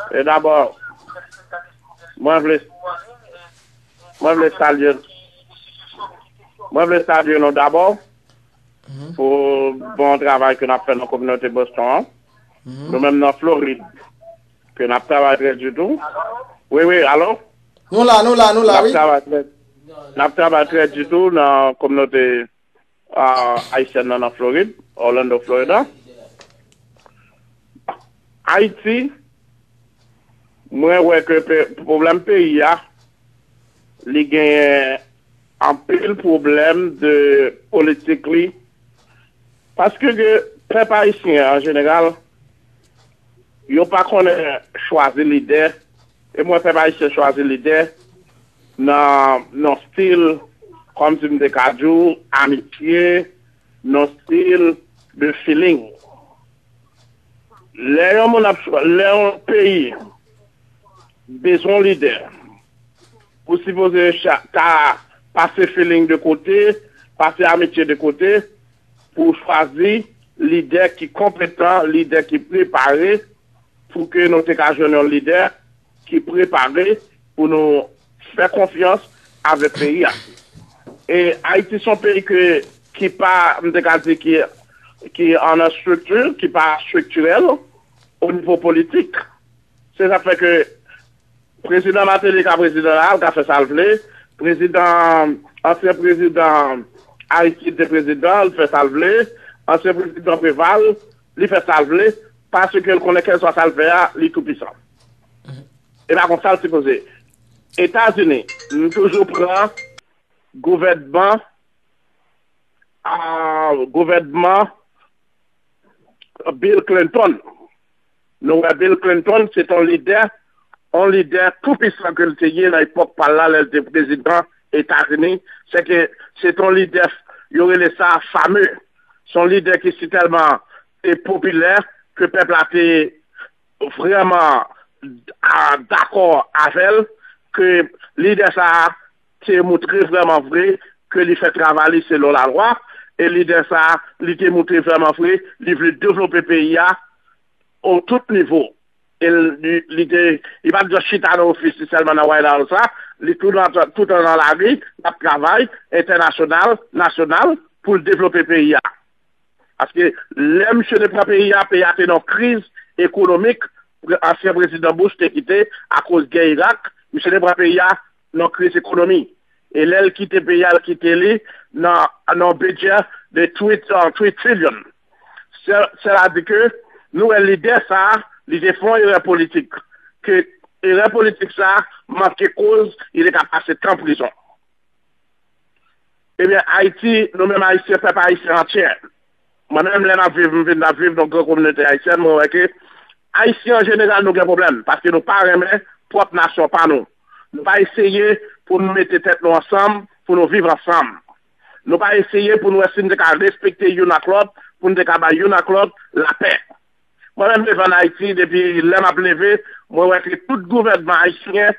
E dabò, mwen vle, mwen vle salye, mwen vle salye nou dabò pou bon travay ke n ap fè nan kominote Boston an. Nou menm nan Florid, ke n ap travay trè di tou. Wi, wi, alo? Nou la, nou la, nou la, wi. N ap travay trè di tou nan kominote ayisyèn nan nan Florid, Orlando, Florida. Ayiti, mwen wè ke pwoblèm peyi a, li genyen anpil pwoblèm de politik li. Paske pèp ayisyen an jeneral, yo pa konnen chwazi lidè. E mwen pèp ayisyen chwazi lidè nan, nan stil, kòmsi m te ka di w, amitye, nan stil de feeling. Lè yon moun ap, lè yon peyi bezwen yon lidè, ou sipoze ta pase feeling de kote, pase amitye de kote, pou w chwazi lidè ki konpetan, lidè ki prepare, pou ke nou te ka jwenn yon lidè ki prepare pou nou fè konfyans avèk peyi a. E Ayiti se yon peyi ke, ki pa, m te ka di ki, ki an estrikti, ki pa estriktirèl o nivo politik. Se sa k fè ke Prezidan Martelly ka prezidan la, l ka fè sa l vle. Prezidan, ansyen prezidan Aristide se prezidan, l fè sa l vle. Ansyen prezidan Preval, li fè sa l vle, paske l konnen kèlswa sa l fè a, li toupisan. E pa konsa l sipoze. Etazini, m toujou pran gouvènman, a, gouvènman Bill Clinton. Nou wè Bill Clinton, se t on lidè, on lidè toupisan ke l te ye nan epòk pa l la, lè l te prezidan Etazini. Se ke se t on lidè, yo rele sa fame. Se on lidè ki si tèlman te popilè ke pèp la te vrèman a, dakò avè l, ke lidè sa a te moutre vrèman vre ke li fè travay li selon lalwa, e lidè sa a, li te moutre vrèman vre, li vle devlope peyi a o tout nivo. E li, li te, li pa t jis chita nan ofis li sèlman nan White House la, li tou nan, toutan nan lari, l ap travay entènasyonal, nasyonal, pou l devlope peyi a. Paske lè misye te pran peyi a, peyi a te nan kriz ekonomik, pre-, ansyen prezidan Bush te kite akoz gè Irak, misye te pran peyi a nan kriz ekonomi. E lè l kite peyi a, l kite li nan, nan yon bidjè de three, uh, three trillion. Sè, sè la di ke nou wè lidè sa a, li te fè yon erè politik. Ke erè politik sa a manke koz li te ka pase tan prizon. Ebyen, Ayiti, nou menm Ayisyen, pèp ayisyen antyè. Mwen menm, lè m ap viv, m vin ap viv nan gran kominote ayisyèn, mwen wè ke Ayisyen an jeneral, nou gen pwoblèm, paske nou pa renmen pwòp nasyon pa nou. Nou pa eseye pou nou mete tèt nou ansanm, pou nou viv ansanm. Nou pa eseye pou nou wè si nou te ka respekte youn ak lòt, pou nou te ka bay youn ak lòt lapè. Mwen menm leve ann Ayiti, depi lè m ap leve, mwen wè ke tout gouvènman ayisyen,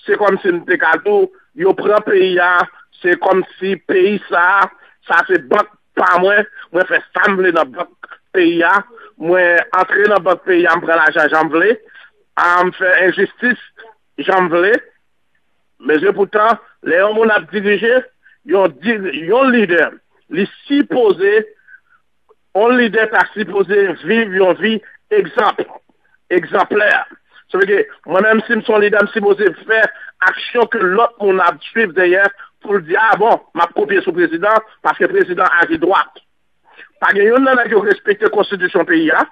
se kòmsi m te ka di w, yo pran peyi a, se kòmsi peyi sa a, sa se bank pa mwen, mwen fè sa m vle nan bank peyi a, mwen antre nan bank peyi a, m pran lajan jan m vle, a, m fè enjistis jan m vle. Men se poutan, lè yon moun ap dirije, yon, di- yon lidè, li sipoze, yon lidè ta sipoze viv yon vi egzanp, egzanplè. Sa vle di, mwen menm, si m se yon lidè, m sipoze fè aksyon ke lòt moun ap swiv dèyè pou l di, a bon, m ap kopye sou prezidan, paske prezidan aji dwat. Pa gen youn nan nèg yo respekte konstitisyon peyi a.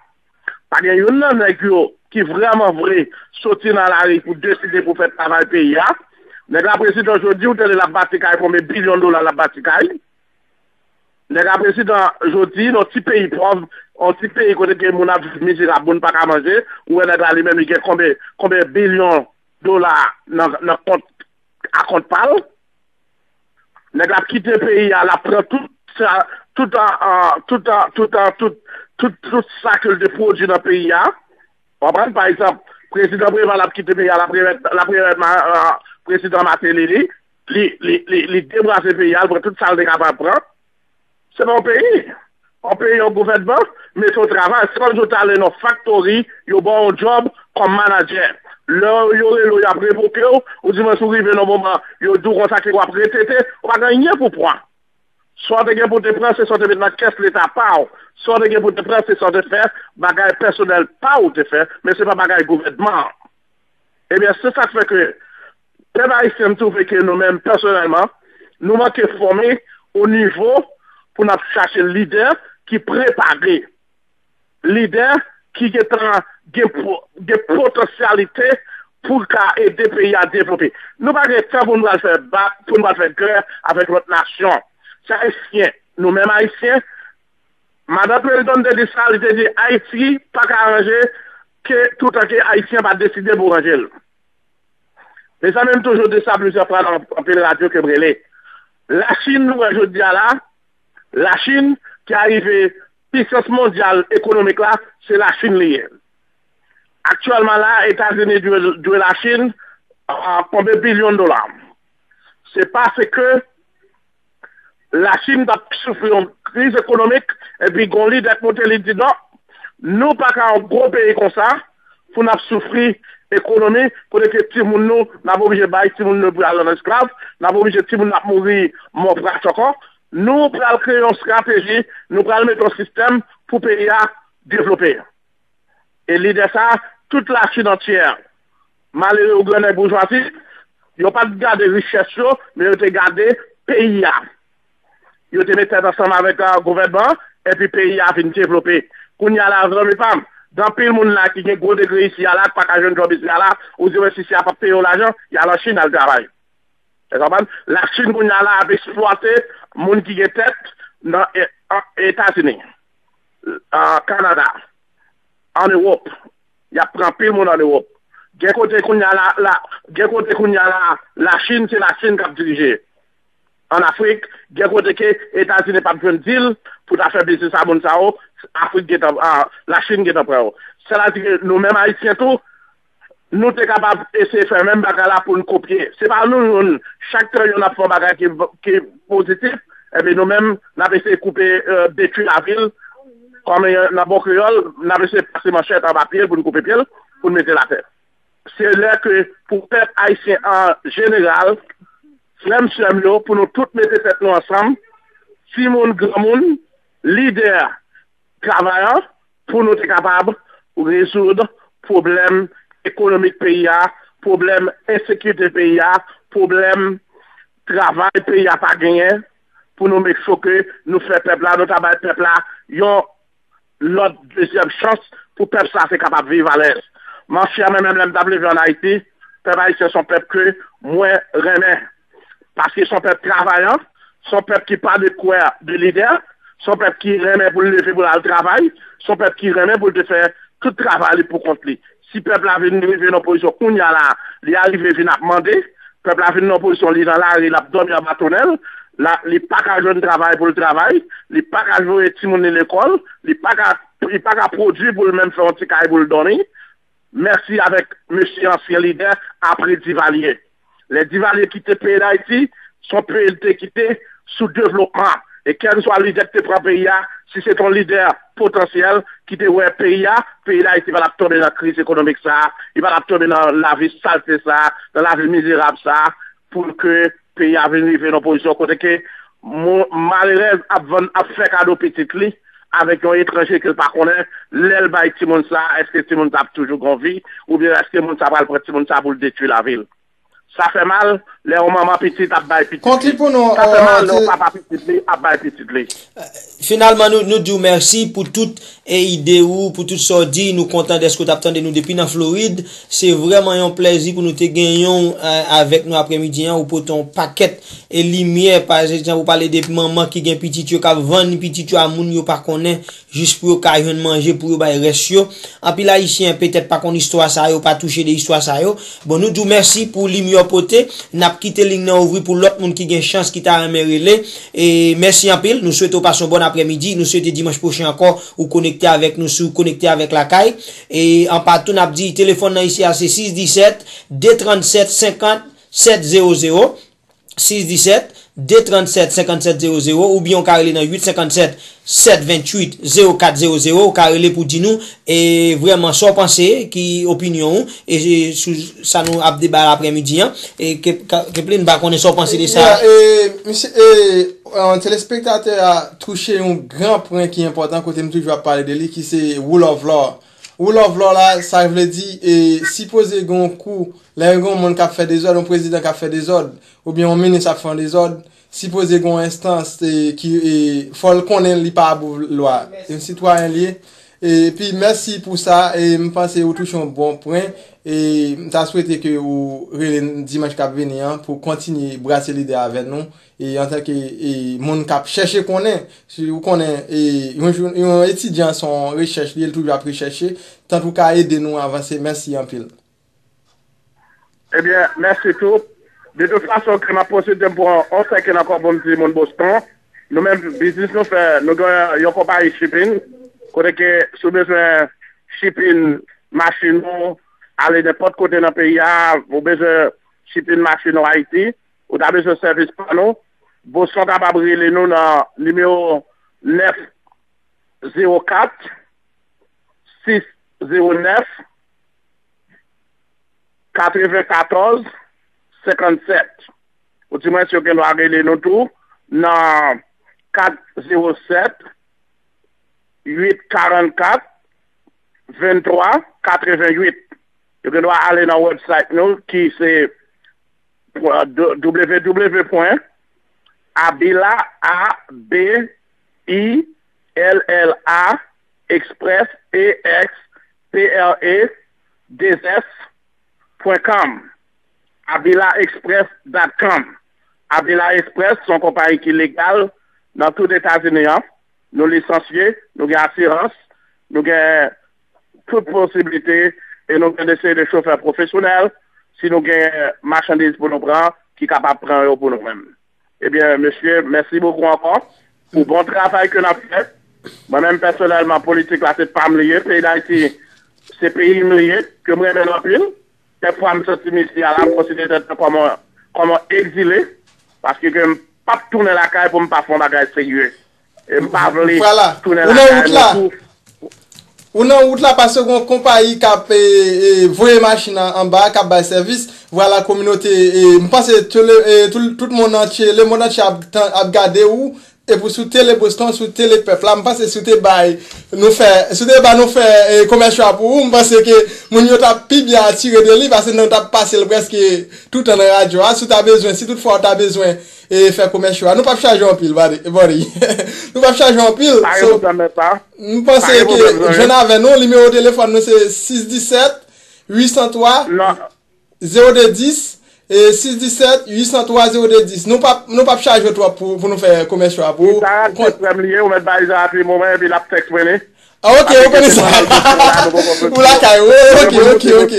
Pa gen youn nan nèg yo ki vrèman vre soti nan lari pou deside pou fè travay peyi a. Nèg la prezidan jodi, ou tande l ap bati kay, konbyen bilyon dola l ap bati kay. Nèg la prezidan jodi, nan ti peyi pòv, yon ti peyi kote ke moun ap viv mizerab, moun pa ka manje, ou wè nèg la li menm li gen konbyen, konbyen bilyon dola nan, nan kont, akont pa l. Nèg la ap kite peyi a, l ap pran tout sa, tout an, an, tout an, tout an, tout, tout, tout sa ke l te pwodui nan peyi a. W konprann? Pa egzanp, prezidan Preval ap kite peyi a, l ap remèt, l ap remèt ma-, a, prezidan Martelly, li, li, li, li debraze peyi a, l pran tout sa l te kapab pran. Se pa yon peyi. Yon peyi, yon gouvènman, mete w travay. Se kòmsi w t ale nan faktori, yo ba w yon djòb kòm manadjè. Lè yo rele w, y ap revoke w, ou di mwen si w rive nan moman, yo di w konsa ke w ap retete, ou pa gen anyen pou pran. Sa w te gen pou w te pran, se sa w te met nan kès leta pa w. Sa w te gen pou w te pran, se sa w te fè, bagay pèsonèl pa w ou te fè, men se pa bagay gouvènman an. Ebyen, se sa k fè ke pèp ayisyen, m twouve ke nou menm, pèsonèlman, nou manke fòme o nivo pou n ap chache lidè ki prepare, lidè ki gentan gen po-, gen potansyalite pou l ka ede peyi a devlope. Nou pa gen tan pou n pral fè ba-, pou n pral fè gè avèk lòt nasyon. Se Ayisyen, nou menm Ayisyen, Madan Clinton te di sa, li te di Ayiti pa ka ranje ke toutan ke Ayisyen pa deside pou ranje l. Mezanmi, m toujou di sa plizyè fwa nan anpil radyo ke m rele. Lachin, nou wè jodi a la, Lachin ki arive pisans mondyal ekonomik la, se Lachin li ye. Aktyèlman la, Etazini dwe, dwe Lachin, a, konbyen bilyon dola. Se paske Lachin t ap soufri yon kriz ekonomik, epi gon lidè k monte, li di non, nou pa ka yon gwo peyi konsa pou n ap soufri ekonomi, kote ke timoun nou, n ap oblije bay timoun nou pou al an esklav, n ap oblije timoun n ap mouri mò prat ankò. Nou pral kreye yon estrateji, nou pral mete yon sistèm pou peyi a devlope. E lidè sa, tout Lachin antyè, malere ou grannèg boujwazi, yo pa t gade richès yo, men yo te gade peyi a. Yo te met tèt ansanm avèk gouvènman an, epi peyi a vin devlope. Kounye a la, zanmi pa m, gen anpil moun la ki gen gwo degre isi a la, ki pa ka jwenn djòb isi a la, ou di wè si isi a p ap peye yo lajan, y al an Chin al travay. Ou konprann? Lachin kounye a la ap eksplwate moun ki gen tèt nan Etazini, Kanada, ann Ewòp. Y ap pran anpil moun ann Ewòp. Gen kote kounye a la, la, gen kote kounye a la, Lachin, se Lachin k ap dirije. Ann Afrik, gen kote ke Etazini p ap jwenn dil pou ta fè biznis a moun sa yo, Afrik gentan, Lachin gentan pran yo. Sètadi ke nou menm Ayisyen tou, nou te kapab eseye fè menm bagay la pou n kopye. Se pa nou youn, chak tan youn ap fè yon bagay ki, ki pozitif, epi nou menm, n ap eseye koupe, detwi lavi l, kòm nan bon kreyòl, n ap eseye pase manchèt anba pye l pou n koupe pye l, pou n mete l atè. Se lè ke pou pèp ayisyen an jeneral, frè m, sè m yo, pou nou tout mete tèt nou ansanm, timoun, granmoun, lidè, travayè, pou nou te kapab rezoud pwoblèm ekonomik peyi a, pwoblèm ensekirite peyi a, pwoblèm travay peyi a pa genyen, pou nou make sure ke nou fè pèp la, nou ta bay pèp la yon lòt dezyèm chans pou pèp sa te kapab viv alèz. Monchè, mwen menm lè m t ap leve ann Ayiti, pèp ayisyen se yon pèp ke mwen renmen. Paske se yon pèp travayan, se yon pèp ki pa de kwè de lidè, se yon pèp ki renmen pou l leve pou l al travay, se yon pèp ki renmen pou l te fè tout travay li pou kont li. Si pèp la vin rive nan pozisyon kounye a la, li arive vin ap mande, pèp la vin nan pozisyon li nan lari, l ap dòmi anba tonèl, la, li pa ka jwenn travay pou l travay, li pa ka voye timoun li lekòl, li pa ka, li pa ka pwodui pou l menm fè yon ti kay pou l dòmi. Mèsi avèk mesye ansyen lidè apre Divalye. Lè Divalye kite peyi Dayiti, se yon peyi l te kite sou devlopman. E kèlkeswa lidè ki te pran peyi a, si se te yon lidè potansyèl ki te wè peyi a, peyi Dayiti pa t ap tonbe nan kriz ekonomik sa a, li pa t ap tonbe nan lavi salte sa a, nan lavi mizerab sa a, pou ke peyi a vin rive nan pozisyon kote ke malerèz ap vann, ap fè kado pitit li avèk yon etranje ke l pa konnen, lè l bay timoun sa, èske timoun sa ap toujou gen yon vi, oubyen èske moun sa pral pran timoun sa pou l detwi lavi l? Sa fè mal lè yon manman pitit ap bay pitit li. Sa fè mal lè yon papa pitit li ap bay pitit li. Finalman, nou, nou di w mèsi pou tout e ide ou, pou tout sa w di. Nou kontan dèske w t ap tande nou depi nan Florid. Se vrèman yon plèzi pou nou te genyen w avèk nou aprèmidi an. Ou pote yon pakèt e limyè, pa egzanp, ou pale de manman ki gen pitit yo k ap vann pitit yo a moun yo pa konnen, jis pou yo ka jwenn manje pou yo bay rès yo. Anpil Ayisyen petèt pa konn istwa sa yo, pa touche de istwa sa yo. Bon, nou di w mèsi pou limyè w pote. N ap kite liy nan ouvri pou lòt moun ki gen chans, ki ta renmen rele. E mèsi anpil. Nou swete w pase yon bòn aprèmidi. Nou swete dimanch pwochen ankò, ou konekte avèk nou, si w konekte avèk Lakay. E anpatou, n ap di telefòn nan isi a se sis disèt, de trannsèt, senkannsèt, zewo zewo. Sis disèt, de trannsèt, senkannsèt, zewo zewo, oubyen w ka rele nan uit senkannsèt, sèt venntuit, zewo kat zewo zewo, ou ka rele pou di nou e vrèman sa w panse, ki opinyon ou e sou sa nou ap deba aprèmidi an. E Keplin, m pa konnen sa w panse de sa. Telespektatè a touche yon gran pwen ki enpòtan, kote m toujou ap pale de li, ki se rule of law. Rule of law la, sa vle di, e sipoze gen yon kou, lè gen yon moun k ap fè dezòd, yon prezidan k ap fè dezòd, oubyen yon minis ap fè yon dezòd, sipoze gen yon enstans ki fò l konnen li pa abou lwa. Yon sitwayen li ye. Epi mèsi pou sa, e m panse ou touche yon bon pwen, e m ta swete ke ou rele n dimanch k ap vini an pou kontinye brase lide avè nou, e antanke moun k ap chèche konnen, si ou konnen, yon etidyan se yon rechèch li ye, l toujou ap rechèche, tank ou ka ede nou avanse, mèsi anpil. Ebyen, mèsi tou. De tout fason, ke m ap pwofite m pran yon sèkèn ankò pou m di moun Boston, nou menm, biznis nou fè, nou gen yon konpayi shipping, kote ke si w bezwen shipping machin ou, ale nenpòt kote nan peyi a, ou bezwen shipping machin ou Ayiti, ou ta bezwen sèvis pa nou, Boston kapab rele nou nan nimewo nèf zewo kat, sis zewo nèf, katrevenkatòz senkannsèt. Ou di mwen si yo gen dwa rele nou tou nan kat zewo sèt, uit karannkat, venntwa katrevenuit. Yo gen dwa ale nan website nou ki se www pwen Abila, A B I L L A, Express, E X P R E deux S point com, Abila Express dot com. Abila Express se yon konpayi ki legal nan tout Etazini an. Nou lisansye, nou gen asirans, nou gen tout posiblite e nou gen de seri de chofè pwofesyonèl. Si nou gen machandiz pou nou pran, ki kapab pran yo pou nou menm. Ebyen, mesye, mèsi bokou ankò pou bon travay ke n ap fè. Mwen menm pèsonèlman, politik la se pa m li ye, peyi Dayiti se peyi m li ye, ke m renmen l anpil. Kèk fwa m santi m isi a la, m konsidere tèt mwen kòm yon, kòm yon egzile, paske ke m p ap tounen lakay pou m pa fè yon bagay serye. E m pa vle Vwala, tounen ou nan lakay wout mwen la. Tou. Ou nan wout la paske gon konpayi k ap e, e, voye machin an anba, k ap bay sèvis. Vwala, kominote, e, m panse tele, e, tout, tout moun antye, lemonn antye ap, tan- ap gade ou. E pou sou tele Boston, sou tele pèp la, m panse si w te bay nou fè, si w te ba nou fè e, komèsyon an pou ou, m panse ke moun yo t ap pi byen atire de li, paske nou t ap pase l prèske toutan nan radyo a. Si w ta bezwen, si toutfwa w ta bezwen e, fè komèsyon an, nou p ap chaje w anpil, buddy. Nou p ap chaje w anpil. Pa gen pwoblèm nan sa. M panse ke jwenn avè nou, nimewo telefòn nou se sis disèt, uit san twa, zewo de dis, e sis disèt, uit san twa, zewo de dis. Nou p ap, nou p ap chaje w twòp pou, pou nou fè komèsyon an pou ou. Sa se frè m li ye, ou mèt bay Zara Primo mwen, epi l ap tèks mwen li. Ah, ok, ou konnen sa. Ou lakay, wi, ok, ok, ok.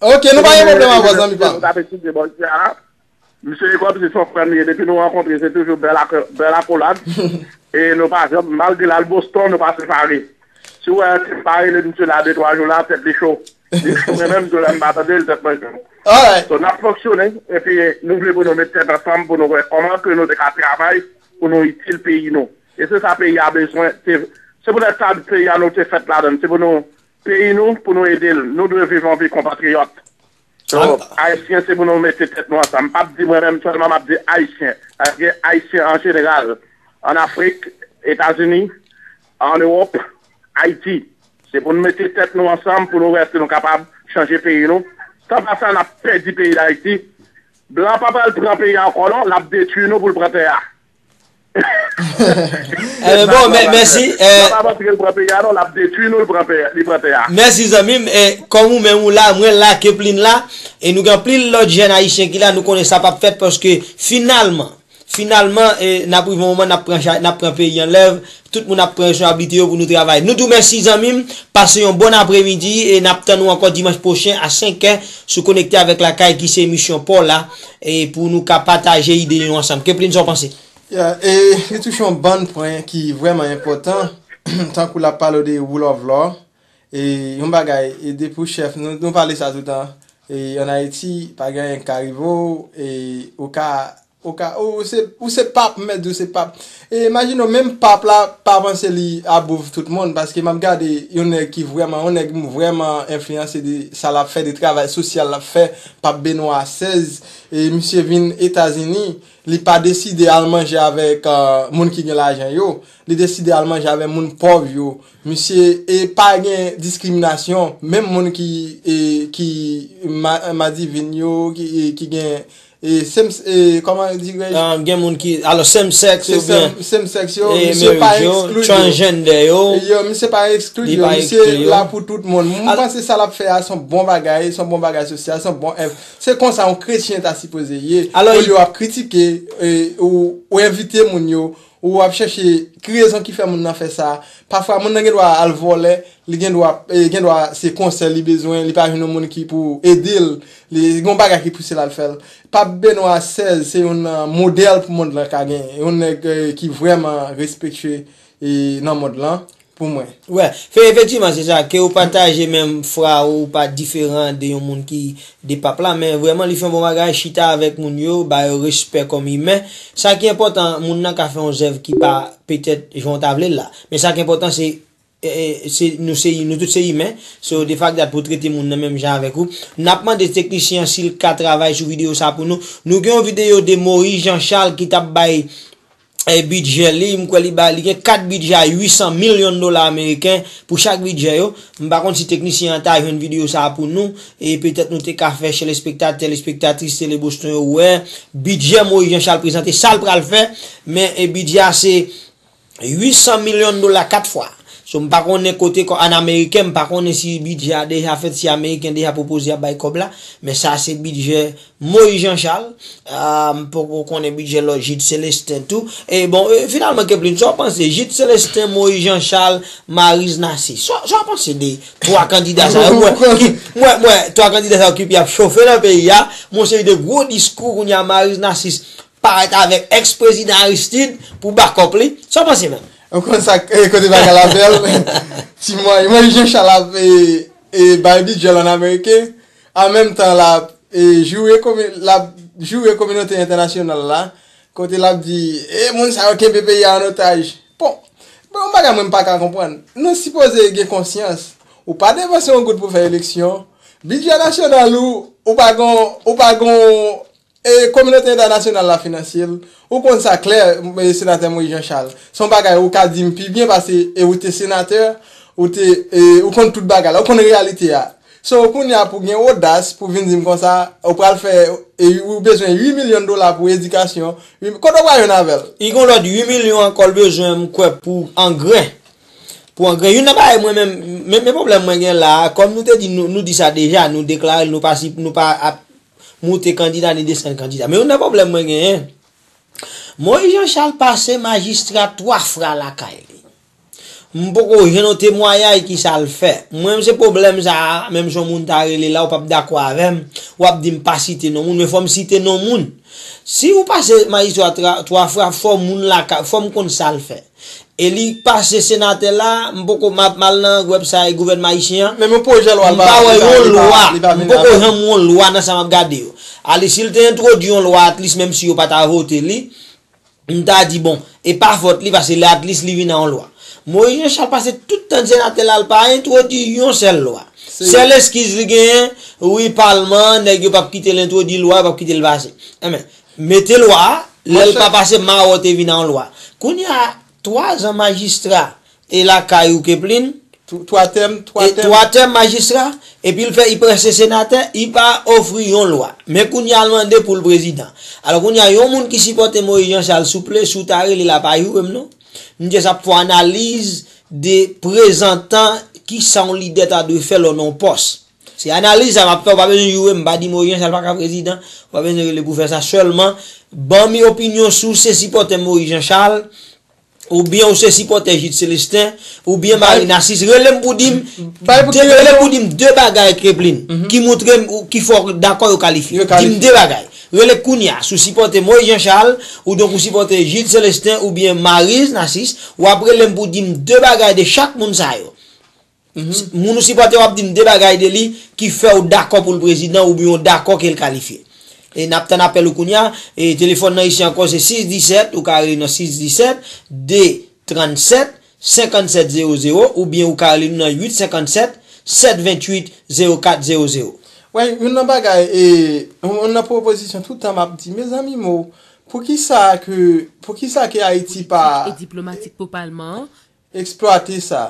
Ok, nou pa gen pwoblèm avè w, zanmi pa m. Misye e kòmsi se yon frè m li ye. Depi nou rankontre, se toujou bèl ak-, bèl akolad. E nou pa janm, malgre l al Boston, nou pa separe. Si w wè ke m pa rele misye la de twa jou la, tèt li cho. Li di mwen menm, tou lè m pa tande l, tèt mwen cho. Alright. So, n ap fonksyone, epi nou vle pou nou met tèt ansanm pou nou wè kòman ke nou te ka travay pou nou itil peyi nou. E se sa peyi a bezwen. Se, se poutèt sa peyi a nou te fèt ladan l. Se pou nou peyi nou, pou nou ede l. Nou dwe viv an vi konpatriyòt. So, Ayisyen, se pou nou mete tèt nou ansanm. M p ap di mwen menm sèlman, m ap di Ayisyen. Paske Ayisyen an jeneral, ann Afrik, Etazini, ann Ewòp, Ayiti. Se pou nou mete tèt nou ansanm pou nou wè si nou kapab chanje peyi nou. San pa sa, n ap pèdi peyi Dayiti. Blan pa pral pran peyi a ankò non, l ap detwi nou pou l pran tè a. Ebyen, bon, mè- mèsi. Nan pa panse ke l pran peyi a non, l ap detwi nou, l pran peyi, li pran tè a. Mèsi, zanmi m. E, kòm ou menm ou la, mwen la, Keplin la, e nou gen anpil lòt jèn ayisyen ki la, nou konnen sa p ap fèt paske finalman, finalman, e, n ap rive yon moman, n ap pran cha- n ap pran peyi an lèv, tout moun ap pran responsablite yo pou nou travay. Nou di w mèsi, zanmi m, pase yon bon apremidi, e n ap tann ou ankò dimanch pwochen a senk è sou Konekte avèk Lakay ki se emisyon pa w la, e pou nou ka pataje ide nou ansanm. Keplin, sa w panse? Yeah, e li touche yon bann pwen ki vrèman enpòtan, tankou l ap pale de rule of law, e yon bagay, e depi w chèf, nou, nou pale sa toutan, e ann Ayiti, pa gen anyen k ka rive w, e ou ka, ou ka, ou se, ou se pap, m mèt di w se pap. E imajine w, menm pap la, pa panse li above tout moun, paske m ap gade yon nèg ki vrèman, yon nèg m vrèman enfliyanse de sa l ap fè, de travay sosyal l ap fè, Pap Benwa sèz, e misye vin Etazini, li pa deside al manje avèk, euh, moun ki gen lajan yo. Li deside al manje avèk moun pòv yo. Misye, e pa gen diskriminasyon. Menm moun ki, e, ki ma- madivin yo, ki, e, ki gen, e, same, e, kòman dirèj? Ah, gen moun ki, alò, same sex oubyen same sex yo, e, misye pa marriage yo, eksklud yo. Transgender yo. Yo, misye pa eksklid yo. Misye la pou tout moun. Mwen panse sa l ap fè a se yon bon bagay, se yon bon bagay sosyal, se yon bon èv. Se konsa yon kretyen ta sipoze ye. Alò, olye w ap kritike, e, ou, ou envite moun yo, ou ap chèche ki rezon ki fè moun nan fè sa. Pafwa, moun nan gen dwa al vòlè, li gen dwa, e, gen dwa se konsèy li bezwen, li pa jwenn yon moun ki pou ede l, li gen yon bagay ki pouse l al fè l. Pap Benwa sèz se yon, e, modèl pou mond lan ka gen. Yon nèg, e, ki vrèman respekte, e, nan mond lan. Pou mwen. Wè, fe- efektivman, se sa, ke ou pataje menm fwa ou, ou pa diferan de yon moun ki de pap la, men vrèman, li fè yon bon bagay, chita avèk moun yo, ba yo respè kòm imen. Sa ki enpòtan, moun nan ka fè yon zèv ki pa petèt jan w ta vle l la. Men sa ki enpòtan, se, e, e, se, nou se, nou tout se imen. So, the fact that pou trete moun nan menm jan avèk ou. N ap mande teknisyen an si l ka travay sou videyo sa pou nou. Nou gen yon videyo de Moïse Jean Charles ki t ap bay e, bidjè li, m kwè li ba, li gen kat bidjè a uit san milyon dola ameriken pou chak bidjè yo. M pa konn si teknisyen an ta jwenn videyo sa a pou nou, e petèt nou te ka fè telespektatè, telespektatris Tele Boston yo wè bidjè Moïse Jean Charles prezante, sa l pral fè, men, e, bidjè a se uit san milyon dola kat fwa. So, m pa konnen kote kò, an ameriken, m pa konnen si bidjè a deja fèt, si ameriken deja pwopoze y ap bay kòb la, men sa se bidjè Moïse Jean Charles. Ah, m poko konnen bidjè lòt Jude Célestin tou. E bon, e, finalman, Keplin, sa w panse? Jude Célestin, Moïse Jean Charles, Maryse Narcisse. Sa, sa w panse de twa kandida sa yo? Mwen, ki, mwen, mwen, twa kandida sa yo ki ap chofe nan peyi a. Yon seri de gwo diskou kounye a Maryse Narcisse parèt avèk ex-prezidan Aristide pou bakòp li. Sa w panse menm? Ou konn sa, e, kote bagay la bèl. Ti mwen, mwen Jean Charles ap, e, e, bay bidjè l an ameriken. An menm tan, l ap, e, joure komi-, l ap joure kominote entènasyonal la. Kote l ap di, e, moun sa yo kenbe peyi a an otaj. Bon, bon, yon bagay mwen m pa ka konprann. Nou sipoze gen konsyans. Ou pa depanse yon goud pou fè eleksyon. Bidjè nasyonal ou, ou pa gon, ou pa gon e kominote entènasyonal la finanse l. Ou konn sa klè, e, senatè Moïse Jean Charles. Se yon bagay ou ka di m pi byen pase, e, ou te senatè, ou te, e, ou konn tout bagay la, ou konn reyalite a. So, kounye a pou gen odas pou vin di m konsa, ou pral fè, e, ou bezwen uit milyon dola pou edikasyon. Kote w pral jwenn avè l? Li gen lòt uit milyon ankò l bezwen, m kwè, pou angren. Pou angren. Youn nan bagay mwen menm, men, men pwoblèm mwen gen la, kòm nou te di, nou, nou di sa deja, nou deklare l, nou pa si, nou pa ap moute kandida ni desann kandida. Men youn nan pwoblèm mwen genyen, Moïse Jean Charles pase majistra twa fwa lakay li. M poko jwenn yon temwayaj ki sa l fè. Mwen, se pwoblèm sa a, menm si yon moun ta rele la, ou p ap dakò avè m, w ap di m pa site non moun, men fò m site non moun. Si ou pase majistra tra-, twa fwa, fò moun lakay, fò m konn sa l fè. E li pase senatè la, m poko, m ap mal nan website gouvènman ayisyen an. Menm yon pwojè lwa l pa, li pa, li pa, li pa vin avèk. M poko janm wè yon lwa nan sa m ap gade yo. Ale, si l te entwodui yon lwa, at least, menm si yo pa ta vote li, m ta di, bon, e pa fòt li, paske li, at least, li vin a yon lwa. Moïse Jean Charles pase tout tan senatè la, l pa entwodui yon sèl lwa. Sèl eskiz li genyen, wi, palman, nèg yo p ap kite l entwodui lwa, yo p ap kite l pase. Enben, mete lwa a, lè l pa pase, mawon te vin a yon lwa. Kounye a, twa zan majistra e lakay ou, Keplin, twa tèm, twa tèm. Twa tèm majistra, epi l fè, li pase senatè, li pa ofri yon lwa. Men kounye a, l mande pou l prezidan. Alò, kounye a, yon moun ki sipòte Moïse Jean Charles, souple, si w ta rele la, pa joure m non. M jis ap fè analiz de prezantan, kisa yon lidè ta dwe fè lè w nan yon pòs. Se analiz sa m ap fè, ou pa bezwen joure m, m pa di Moïse Jean Charles pa ka prezidan, ou pa bezwen rele pou fè sa. Sèlman, ban m opinyon si w se sipòtè Moïse Jean Charles, oubyen ou se sipòtè Jude Célestin, oubyen Marie Narcisse, rele m pou di m, rele m pou di m de bagay, Keplin, ki montre m ou, ki fè w dakò yo kalifye. Di m de bagay. Rele kounye a, si w sipòtè Moïse Jean Charles, ou donk ou sipòtè Jude Célestin, oubyen Marie Narcisse, w ap rele m pou di m de bagay de chak moun sa yo. Moun ou sipòte, w ap di m de bagay de li ki fè w dakò pou l prezidan oubyen w dakò ke l kalifye. E n ap tann apèl ou kounye a. E telefòn nan isi ankò se sis disèt, ou ka rele nan sis disèt, de trannsèt, senkannsèt zewo zewo, oubyen ou ka rele nou nan uit senkannsèt, sèt venntuit, zewo kat zewo zewo. Wè, youn nan bagay, e, youn nan pwopozisyon tout tan m ap di, mezanmi mo, poukisa ke, poukisa ke Ayiti pa, e diplomatik pou palman an, eksplwate sa?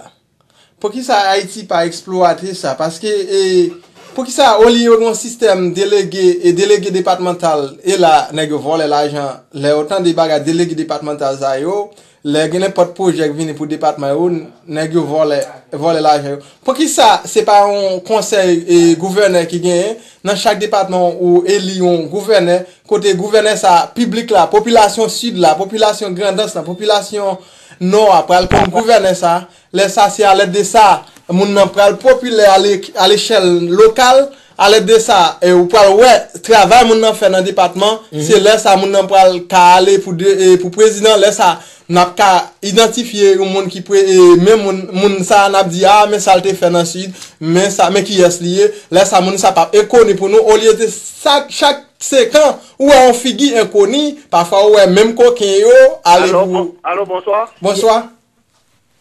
Poukisa Ayiti pa eksplwate sa? Paske, e, poukisa olye yo gen yon sistèm delege, e, delege depatmantal, e la, nèg yo vòlè lajan, lè yo tande bagay delege depatmantal sa yo, lè gen nenpòt pwojè k vini pou depatman yo, nèg yo vòlè, vòlè lajan yo. Poukisa se pa yon konsèy, e, gouvènè ki genyen, nan chak depatman ou eli yon gouvènè, kote gouvènè sa, piblik la, popilasyon sid la, popilasyon Grandans la, popilasyon nò a pral konn gouvènè sa, lè sa se alèd de sa, moun nan pral popilè ale, alechèl lokal, alèd de sa, e, ou pral wè travay moun nan fè nan depatman, se lè sa moun nan pral ka ale pou de, e, pou prezidan, lè sa n ap ka idantifye yon moun ki pre-, e, men moun, moun sa n ap di, a, men sa l te fè nan sid, men sa, men kiyès li ye, lè sa moun sa p ap enkoni pou nou, olye de sa, chak senk an, ou wè yon figi enkoni, pafwa ou wè menm koken yo, ale pou. Alo, bon-, alo, bonswa. Bonswa.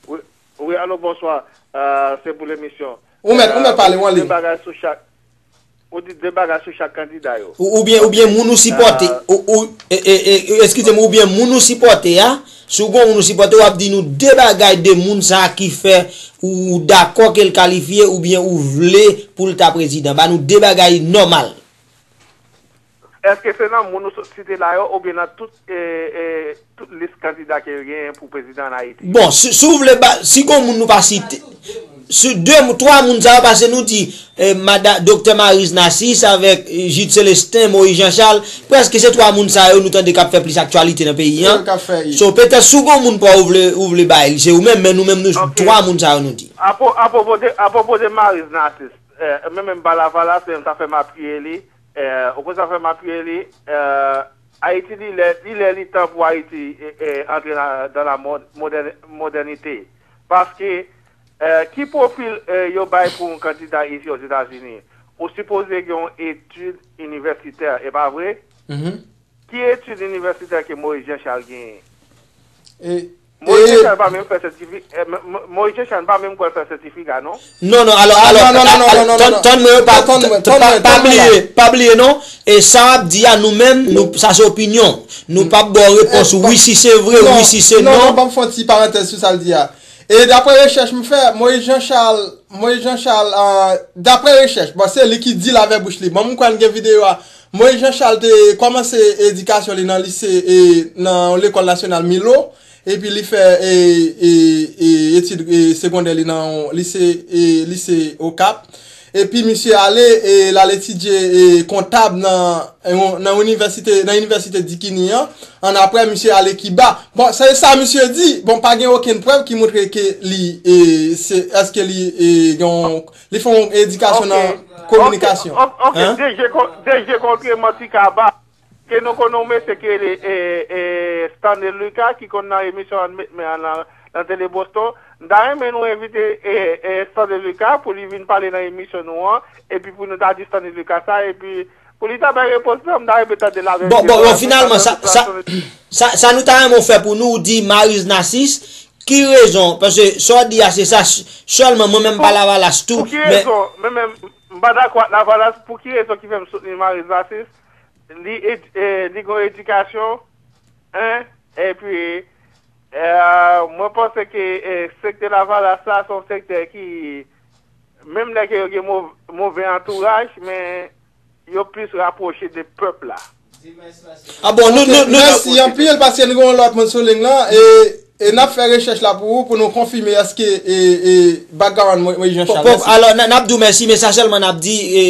Wi, wi, alo, bonswa. Ah, se pou lemisyon. Ou mèt, ou mèt pale, w an liy. De bagay sou chak, Ou di de bagay sou chak kandida yo. Ou, oubyen, oubyen moun ou sipòte, ou, ou, e, e, e, eskize m, oubyen moun ou sipòte a, si w gen moun ou sipòte, w ap di nou de bagay de moun sa a ki fè ou dakò ke l kalifye, oubyen ou vle pou l ta prezidan. Ba nou de bagay nòmal. Èske se nan moun ou sot site la yo, oubyen nan tout, e, e, tout lis kandida ke yo genyen pou prezidan an Ayiti? Bon, si, si w vle ba, si gon moun nou pa site, si de, twa moun sa yo pase nou di, e, mada, Doktè Maryse Narcisse avèk, e, Jude Célestin, Moïse Jean Charles, prèske se twa moun sa yo nou tande k ap fè plis aktyalite nan peyi an. So, petèt si w gon moun pa ou vle, ou vle bay li, se ou menm, men nou menm nou, twa moun sa yo nou di. Apwo-, apwopo de, apwopo de Maryse Narcisse, e, mwen menm pa Lavalas, men sa fè m apiye li, e, ou konn sa fè m apiye li, e, Ayiti li lè, li lè li tan pou Ayiti, e, e, antre nan, dans la mod-, modèn-, modènite. Paske, e, ki pwofil, e, yo bay pou yon kandida isi Ozetazini? Ou sipoze gen yon etid inivèsitè, e pa vre? Ki etid inivèsitè ke Moïse Jean Charles genyen? E, Moïse e Jean Charles pa menm fè sètifi-, e, M-, M-, Moïse Jean Charles pa menm kwè fè sètifika, non? Non, non, alò, alò, non, non, non, non, non, non, tann, non, tann mwen, pa, tann mwen, pa, tann mwen, pa tann mwen bliye, la. Pa bliye, non. E sa w ap di a, nou menm, nou, sa se opinyon. Nou p ap ba w repons, wi, si se vre, non, wi, si se non, non, non. Ban m fè yon ti parantèz sou sa l di a. E daprè rechèch m fè, Moïse Jean Charles, Moïse Jean Charles, e, daprè rechèch, bon, se li ki di l avèk bouch li. Bon, m kwè n gen videyo a. Moïse Jean Charles te kòmanse edikasyon li nan lise, e, nan lekòl nasyonal Milo, epi li fè, e, e, e, etid, e, segondè li nan yon lise, e, lise Okap. Epi misye ale, e, l al etidye, e, kontab nan, e, yon, nan inivèsite, nan inivèsite Dikini an. Annapre, misye ale Kiba. Bon, se sa misye di. Bon, pa gen okenn prèv ki montre ke li, e, se, èske li, e, gen yon, li fè yon edikasyon nan kominikasyon. Ok, ok, ok, ok. Hein? D J kon-, D J kontre manti kaba. Ke nou konn yon mesye ki rele, e, e, Stanley Lucas, ki konn nan emisyon an met men an nan, nan Tele Boston. M ta renmen nou envite, e, e, Stanley Lucas pou li vin pale nan emisyon nou an, epi pou nou ta di Stanley Lucas sa, epi pou li ta bay repons lan, m ta renmen tande laverite. Bon, bon, bon, finalman, sa, sa, sa, sa nou ta renmen w fè pou nou, ou di Maryse Narcisse, ki rezon? Paske sa w di a, se sa, sèlman, mwen menm pa Lavalas tou, men. Pou ki rezon? Mwen menm, m pa dakò ak Lavalas, pou ki rezon ki fè m soutni Maryse Narcisse? Li ed-, e, li gen yon edikasyon, en, epi, e, mwen panse ke, e, sektè Lavalas la, se yon sektè ki, menm lè ke yo gen mo-, move antouraj, men yo plis rapwoche de pèp la. Ah bon, nou, nou, nou, mèsi anpil, paske nou gen yon lòt moun sou liy lan, e, e n ap fè rechèch la pou ou, pou nou konfime èske, e, e, background Mo-, Moïse Jean Charles. Alò, n, n ap di w mèsi, men sa sèlman n ap di, e,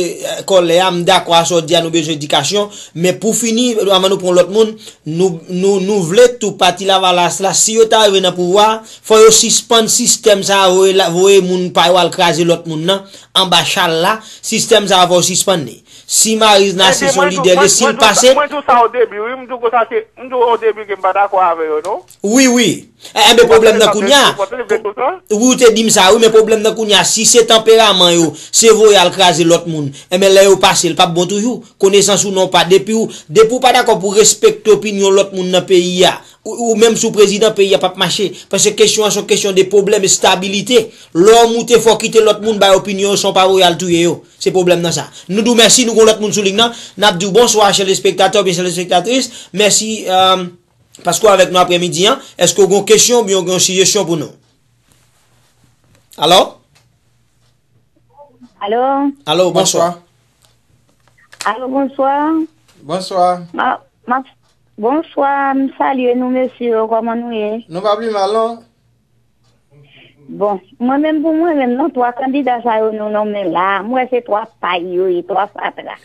kòlè a, m dakò a sa w di a, nou bezwen edikasyon, men pou fini, anvan nou pran lòt moun, nou, nou, nou vle tou pati Lavalas la, si yo ta rive nan pouvwa, fò yo sispann sistèm sa a, voye la, voye moun pa yo al kraze lòt moun nan, anba chal la, sistèm sa a fò yo sispann li. Si Maryse Narcisse se yon lidè, li, si l pase. Mwen di w sa o debi, wi, m di w konsa ke, m di w o debi ke m pa dakò avè yo, non. Wi, wi. E, enben, pwoblèm nan kounye a, wi, ou te di m sa, wi, men pwoblèm nan kounye a, si se tanperaman yo, se voye al kraze lòt moun, enben, lè yo pase, l p ap bon toujou. Konesans ou non pa, depi w, depi w pa dakò pou respekte opinyon lòt moun nan peyi a, ou, ou menm si w prezidan, peyi a p ap mache. Paske kesyon an se yon kesyon de pwoblèm estabilite. Lè w moute, fò w kite lòt moun bay opinyon yo san w pa voye al touye yo. Se pwoblèm nan sa. Nou di w mèsi, nou gon lòt moun sou liy nan. N ap di w bonswa, chè lespektatè oubyen chè lespektatris. Mèsi, eh, paske w avèk nou aprèmidi an. Èske w gon kesyon oubyen w gon sijesyon pou nou? Alo? Alo? Alo, bonswa. Alo, bonswa. Bonswa. Ma, ma, bonswa, m salye nou, mesye yo, kòman nou ye? Nou pa pi mal, non. Bon, mwen menm pou mwen menm, non, twa kandida sa yo nou nonmen la, m wè se twa pay yo ye, twa fatra.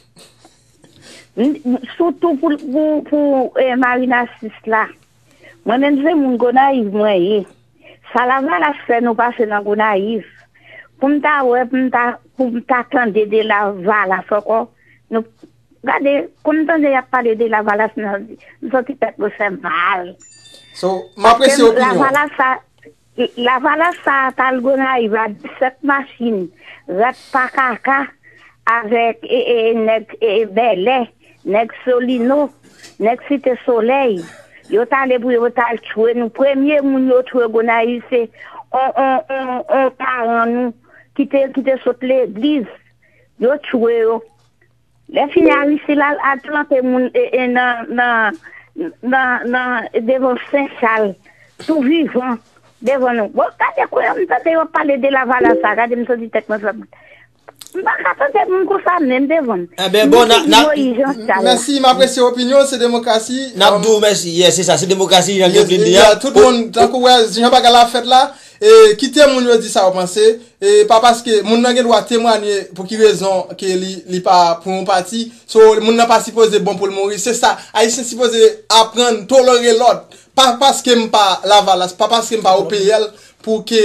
M, m, sitou pou, pou, pou, eh, Maryse Narcisse la. Mwen menm se moun Gonayiv mwen ye. Sa Lavalas fè nou pase nan Gonayiv. Pou m ta wè, pou m ta, pou m ta tande de Lavalas ankò, nou, gade, pou m tande y ap pale de Lavalas nan, m santi tèt mwen fè mal. So, m apresye opinyon. Lavalas sa, Lavalas sa a t al Gonayiv a disèt machin, rat pa kaka, avèk, e, e, nèg, e, Bèlè, nèg Solino, nèg Site Solèy. Yo t ale pou yo t al tchwe nou. Premye moun yo tchwe Gonayiv se on, on, on, on paran nou ki te, ki te sot legliz. Yo tchwe yo. Lè fini Aristide al, al plante moun e, e nan, nan, nan, nan devan Sen Chal, tou vivan, devan nou. Bon, gade kounye a m tande yo ap pale de Lavalas la, gade m santi tèt mwen fè. M pa ka tande moun konsa menm devan m. Enben, bon, n a, n a, Moyiz Jan Chal. Mèsi, m apresye opinyon, se demokrasi. N ap di w mèsi, yeah, se sa, se demokrasi, jan Kevlin di a. Tout moun, tankou wè, jan bagay la fèt la, e kite moun yo di sa yo panse. E pa paske moun nan gen dwa temwanye pou ki rezon ke li, li pa pou yon pati. So, moun nan pa sipoze bon pou l mouri. Se sa, Ayisyen sipoze aprann tolere lòt. Pa paske m pa Lavalas, pa paske m pa O P L, pou ke,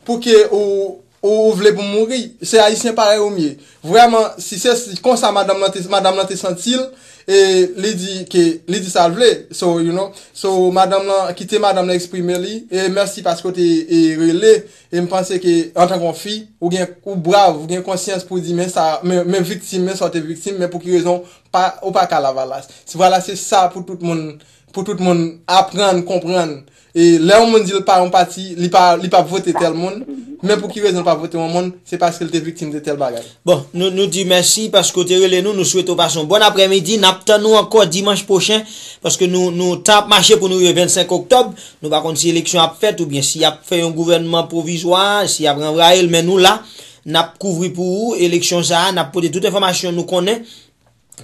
pou ke ou, ou, ou vle pou m mouri. Se Ayisyen parèy ou m ye. Vrèman, si se si konsa madanm nan te, madanm nan te santi l, e li di ke, li di sa l vle. So, you know, so, madanm nan, kite madanm nan eksprime li. E mèsi paske w te, e, rele. E m panse ke, antanke yon fi, ou gen, ou brav, ou gen konsyans pou di, men sa, men, men viktim, men sa w te viktim, men pou ki rezon pa, ou pa ka Lavalas. Se, vwala, se sa pou tout moun, pou tout moun aprann, konprann. E lè yon moun di l pa yon pati, li pa, li p ap vote tèl moun, men pou ki rezon l p ap vote yon moun, se paske l te viktim de tèl bagay. Bon, nou, nou di mèsi paske w te rele nou, nou swete w pase yon bòn aprèmidi, n ap tann nou ankò dimanch pwochen, paske nou, nou t ap mache pou nou rive vennsenk oktòb, nou pa konn si eleksyon ap fèt oubyen si y ap fè yon gouvènman pwovizwa, si y ap ranvwaye l, men nou la, n ap kouvri pou ou eleksyon sa a, n ap pote tout enfòmasyon nou konnen,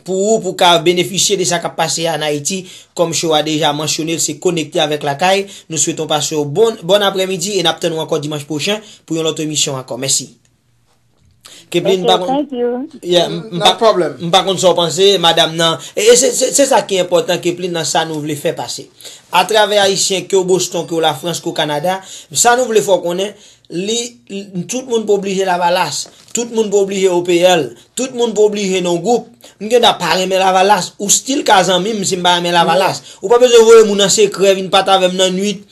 pou ou, pou ka benefisye de sa k ap pase an Ayiti. Kòm show a deja mansyone l, se Konekte avèk Lakay. Nou swete w pase yon bon, bòn aprèmidi e n ap tann ou ankò dimanch pwochen pou yon lòt emisyon ankò. Mèsi. Keplin, m pa konn, yeah, m, m pa, m pa konn sa w panse, madanm nan. E, e se, se, se sa ki enpòtan, Keplin, nan sa nou vle fè pase. Atravè Ayisyen, ke w Boston, ke w Lafrans, ke w Kanada, sa nou vle fè w konnen, li, li, tout moun pa oblije Lavalas, tout moun pa oblije O P L, tout moun pa oblije nan yon gwoup. M gen dwa pa renmen Lavalas, ou still ka zanmi m si m pa renmen Lavalas. Ou pa bezwen voye moun an sekrè vin pati avè m nan nwit.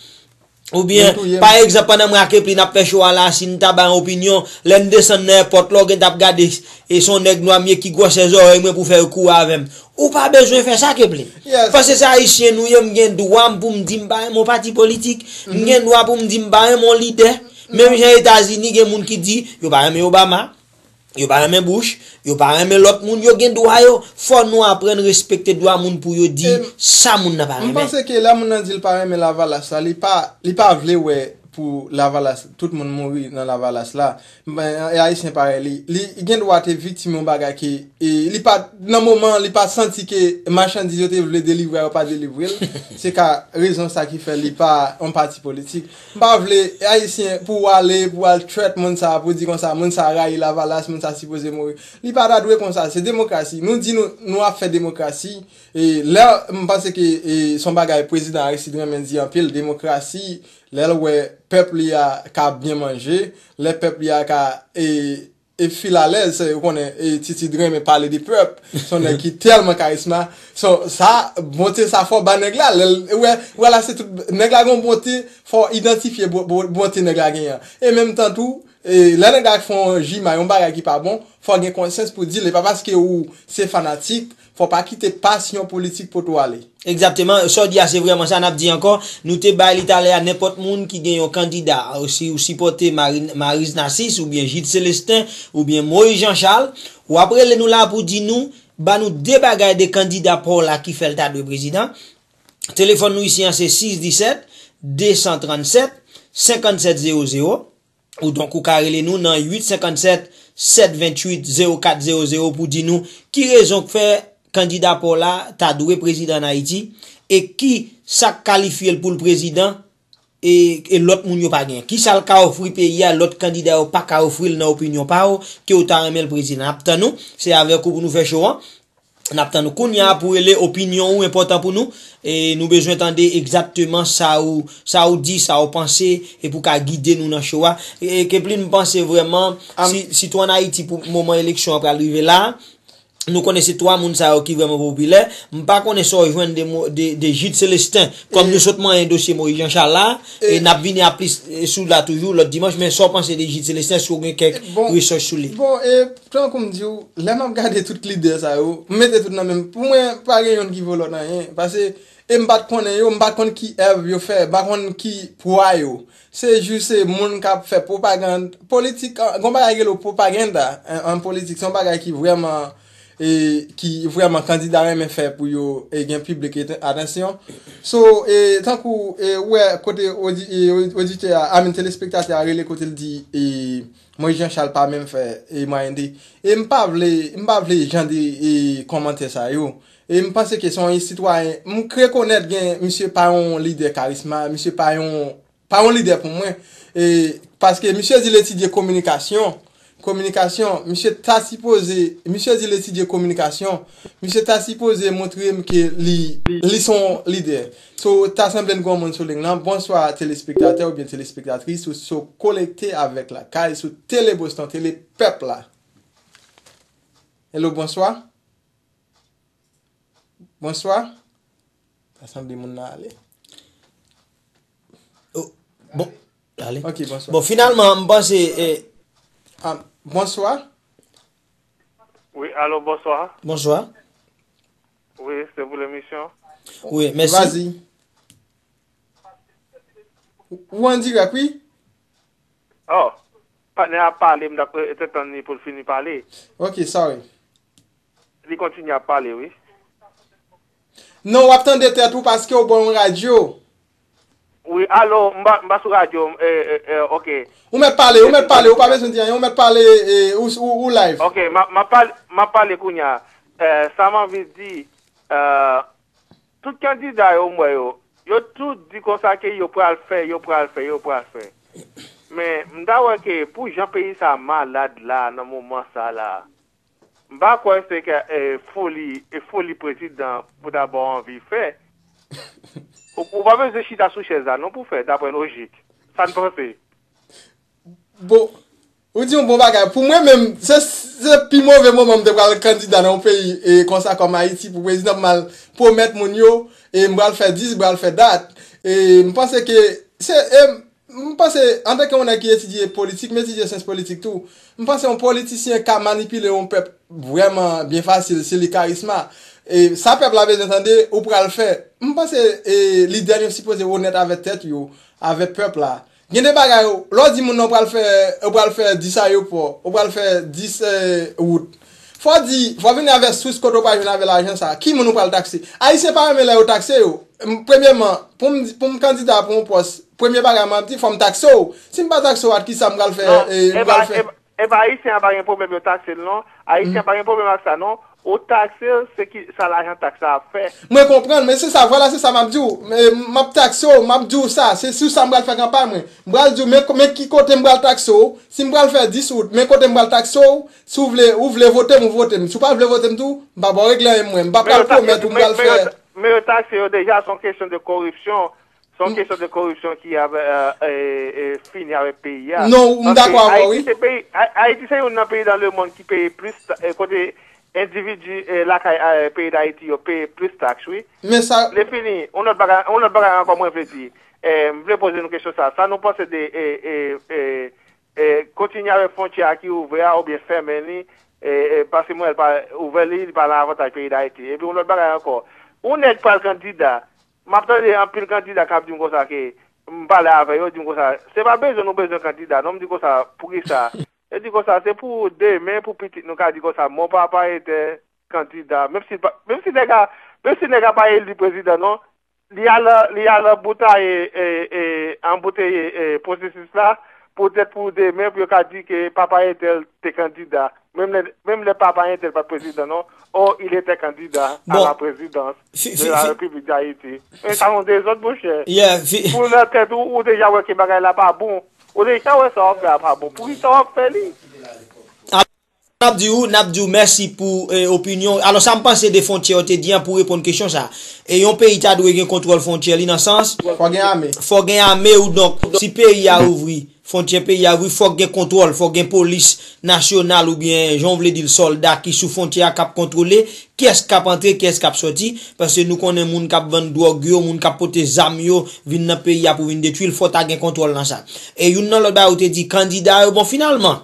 Oubyen, pa egzanp, pandan mwen ak Keplin ap fè show a la, si n ta bay yon opinyon, lè n desann nan èpòt la, w gen t ap gade, e se yon nèg nwa m ye ki gwosè zòrèy mwen pou fè yo kouri avè m. Ou pa bezwen fè sa, Keplin. Paske se Ayisyen nou ye, m gen dwa m pou m di m pa renmen yon pati politik. M gen dwa pou m di m pa renmen yon lidè. Menm jan Etazini gen moun ki di yo pa renmen Obama, yo pa renmen Bush, yo pa renmen lòt moun, yo gen dwa yo. Fò nou aprann respekte dwa moun pou yo di sa moun nan pa renmen. M panse ke lè moun nan di l pa renmen Lavalas la, li pa, li pa vle wè pou Lavalas, tout moun mouri nan Lavalas la. Men, e Ayisyen parèy li. Li gen dwa te viktim yon bagay ke, e, li pa, nan moman, li pa santi ke machandiz yo te vle delivre a, yo pa delivre l. Se ka rezon sa ki fè li pa yon pati politik. M pa vle, e Ayisyen, pou w ale, pou w al threat moun sa, pou di konsa, moun sa rayi Lavalas, moun sa sipoze mouri. Li pa ta dwe konsa, se demokrasi. Nou di nou, nou ap fè demokrasi. E lè, m panse ke, e, se yon bagay prezidan Aristide renmen di anpil, demokrasi, lè l wè pèp li a ka byen manje, lè pèp li a ka, e, e fil alèz, se, ou konnen, e, Titid renmen pale de pèp, se yon nèg ki tèlman karisma. So, sa, bonte sa fò ba nèg la, lè l, wè, wè la se tout, nèg la gen yon bonte, fò idantifye bo-, bo-, bonte nèg la genyen. E menm tan tou, e, lè nèg la fè yon jimay, yon bagay ki pa bon, fò gen konsyans pou di l, e pa paske ou se fanatik, fò pa kite pasyon politik pote w ale. Egzakteman, sa w di a se vrèman sa n ap di ankò. Nou te bay li talè a, nenpòt moun ki gen yon kandida, ou si ou sipòte Mari-, Mariz Nasis, oubyen Jid Selestin, oubyen Moyiz Jan Chal, w ap rele nou la pou di nou, ba nou de bagay de kandida pa w la ki fè l ta dwe prezidan. Telefòn nou isi an se sis disèt, de san trannsèt, senkannsèt zewo zewo. Ou donk ou ka rele nou nan uit senkannsèt, sèt ventuit, zewo kat zewo zewo pou di nou ki rezon k fè kandida pa w la ta dwe prezidan an Ayiti, e ki sa k kalifye l pou l prezidan, e, e lòt moun yo pa genyen. Kisa l ka ofri peyi a, lòt kandida yo pa ka ofri l nan opinyon pa w, ke w ta renmen l prezidan. N ap tann ou, se avèk ou pou nou fè show an. N ap tann ou kounye a pou rele, opinyon ou enpòtan pou nou. E nou bezwen tande egzakteman sa ou, sa ou di, sa ou panse, e pou ka gide nou nan show a. E, e Keplin, m panse vrèman, si, sitou ann Ayiti pou moman eleksyon an pral rive la, nou konnen se twa moun sa yo ki vrèman popilè. M pa konnen sa w jwenn de, mo- de, de Jid Selestin, kòm nou sot manyen dosye Moyiz Jan Chal la, e n ap vini a plis, e, sou la toujou lòt dimanch, men sa w panse de Jid Selestin, si w gen kèk resèch sou li? Bon, e, tankou m di w, lè m ap gade tout lidè sa yo, m mete tout nan menm. Pou mwen, pa gen youn ki vo lòt anyen. Paske, e m pa t konnen yo, m pa t konn ki èv yo fè, m pa t konn ki pwa yo. Se jis se moun k ap fè pwopagann. Politik, an, gon bagay rele pwopaganda, an, an politik, se yon bagay ki vrèman, e ki vrèman kandida renmen fè pou yo e gen piblik etansyon. So, e tankou e ou wè kote oditè a, I mean telespektatè a rele kote l di e Moïse Jean Charles pa menm fè e mwayen de. E m pa vle, m pa vle jan de e kòmantè sa yo. E m panse ke se yon sitwayen, m rekonèt gen misye pa yon lidè karisma, misye pa yon pa yon lidè pou mwen. E, paske misye di l etidye kominikasyon. Kominikasyon, misye ta sipoze, misye di l etidye kominikasyon. Misye ta sipoze montre m ke li, li se yon lidè. So, ta sanble n gen yon moun sou liy lan. Bonswa, telespektatè oubyen telespektatris, ou so konekte avèk Lakay sou Tele Boston, Tele Pèp la. Hello, bonswa. Bonswa. Sa sanble moun nan ale. Oh, bon, ale. Ok, bonswa. Bon, finalman, m panse. Eh, ah, bonswa. Wi, alo, bonswa. Bonswa. Wi, se pou lemisyon. Wi, mèsi. Vazi. Ou an dirèk, wi. Oh, patnè a pale, m t ap te tann li pou l fini pale. Ok, sorry. Li kontinye ap pale, wi. Non, w ap tande tèt ou paske w bò yon radyo. Wi, alo, m pa, m pa sou radyo, eh, eh, eh, ok. Ou mèt pale, ou mèt pale, ou pa bezwen di anyen, ou mèt pale, eh, ou, ou, ou live. Ok, m ap, m ap pale, m ap pale kounye a. Eh, sa m anvi di, eh, tout kandida yo m wè yo, yo tout di konsa ke yo pral fè, yo pral fè, yo pral fè. Men, m ta wè ke pou jan peyi sa malad la, nan moman sa la, m pa kwè se ke eh, foli, eh, foli prezidan pou ta ba w anvi fè. Ou, ou pa bezwen chita sou chèz la non pou fè, daprè lojik. Sa n panse? Bon, ou di yon bon bagay. Pou mwen menm, se, se pi move moman m te pral kandida nan yon peyi e konsa kòm Ayiti pou prezidan, m al pwomèt moun yo e m pral fè dis, m pral fè dat. E m panse ke se e m panse antanke yon nèg ki etidye politik, m etidye syans politik tou, m panse yon politisyen ka manipile yon pèp vrèman byen fasil si li karisma. E sa pèp la bezwen tande, ou pral fè. M panse e lidè yo sipoze onèt avèk tèt yo, avèk pèp la. Gen de bagay, lè w di moun nan w pral fè, w pral fè dis ayewopò, w pral fè dis eh, wout. Fò w di, fò w vini avèk sous kote w pral jwenn avè lajan sa. Ki moun ou pral takse? Ayisyen pa renmen lè yo takse yo. M, premyèman, pou m, pou m kandida pou yon pòs, premye bagay m ap di, fò m takse w. Si m pa takse w, ak kisa m pral fè, eh, m pral fè? Epa, Ayisyen an pa gen pwoblèm yo takse l non. Ayisyen an pa gen pwoblèm ak sa non. Ou takse l, se ki sa lajan taks la ap fè. Mwen konprann, men se sa, vwala, se sa m ap di w. Men m ap takse w, m ap di w sa, se sou sa m pral fè kanpay mwen. M pral di w, men, men ki kote m pral takse w, si m pral fè dis wout, men kote m pral takse w, si w vle, ou vle vote m, ou vote m. Si w pa vle vote m tou, m pa ba w regle anyen mwen. M pa pral pwomèt ou m pral fè. Men yo takse yo deja, se yon kesyon de koripsyon. Se yon kesyon de koripsyon ki ap eh, eh, eh, fini avèk peyi a. Non, m dakò avè w, wi. Ayiti se youn nan peyi dans le monde ki peye plis, eh, kote endividi eh, lakay eh, peyi Dayiti yo peye plis taks, wi. Men sa. Lè fini, yon lòt bagay, yon lòt bagay ankò mwen vle di. Eh, m vle poze nou kesyon sa. Sa nou panse de eh, eh, eh, eh, kontinye avèk fwontyè a ki ouvè a oubyen fèmen li? Eh, eh, paske mwen wè l pa ouvè li, li pa nan avantaj peyi Dayiti. Epi yon lòt bagay ankò. Yon nèg pral kandida, M ap tande anpil kandida k ap di m konsa ke, m pale avè yo, di m konsa, se pa bezwen nou bezwen kandida non, m di konsa, poukisa? Yo di konsa, se pou demen, pou pitit nou ka di konsa, mon papa était candidat. Menm si, menm si nèg la, menm si nèg la pa eli prezidan non, li al, li al anboutaye, e, e, anbouteye e, pwosesis la, poutèt pou demen, pou yo ka di ke papa entèl te kandida. Menm lè, menm lè papa entèl pa t prezidan non, oh, il était candidat à la présidence de la République d'Haïti. Men sa yon dezòd, monchè. Pou nan tèt ou, ou deja wè ke bagay la pa bon. Ou deja wè sa w ap fè a pa bon. Poukisa w ap fè li? N ap di w, n ap di w mèsi pou eh, opinyon. Alò, sa m panse de fwontyè w te di an pou reponn kesyon sa. E yon peyi ta dwe gen kontwòl fwontyè li nan sans. Fò gen ame. Fò gen ame ou donk, si peyi a ouvri, fwontyè peyi a ouvri, fòk gen kontwòl, fòk gen polis nasyonal oubyen, jan w vle di l, sòlda ki sou fwontyè a k ap kontwole kiyès k ap antre, kiyès k ap sòti, paske nou konnen moun k ap vann dwòg yo, moun k ap pote zam yo vin nan peyi a pou vin detwi l, fò ta gen kontwòl nan sa. E youn nan lòt bagay ou te di, kandida yo, bon, finalman,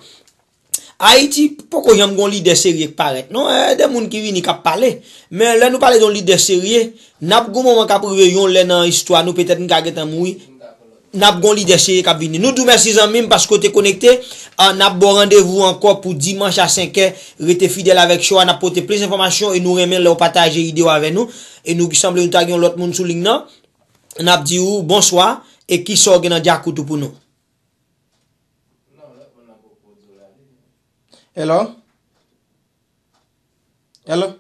Ayiti poko janm gon lidè serye k parèt non, e de moun ki vini k ap pale. Men lè nou pale de yon lidè serye, n ap gon moman k ap rive yon lè nan istwa nou, petèt n ka gentan mouri. N ap gon lidè serye k ap vini. Nou di w mèsi zanmi m paske w te konekte. Ah, n ap ba w randevou ankò pou dimanch a senk è. Rete fidèl avèk show a, n ap pote plis enfòmasyon e nou renmen lè w pataje ide w avè nou. E nou ki sanble nou ta gen yon lòt moun sou liy nan. N ap di w bonswa e kisa w gen nan djakout ou pou nou. Hello? Hello?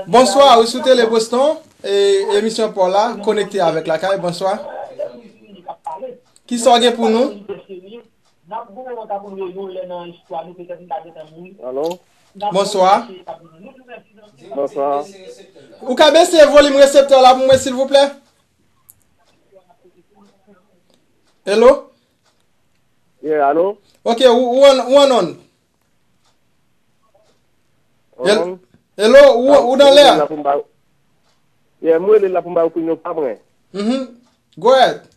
Bonswa, ou sou Tele Boston, e emisyon pa w la, konekte avèk Lakay, bonswa. Kisa w gen pou nou? Alo? Bonswa. Bonswa. Ou ka bese volim reseptè w la pou mwen, silvouplè? Hello? Yeah, alo? Ok, ou, ou an, ou an on. Hel-, Alo? Hello, ou, ou nan lè a? Yeah, mwen rele la pou m ba opinyon pa mwen. Mhm. Go ahead.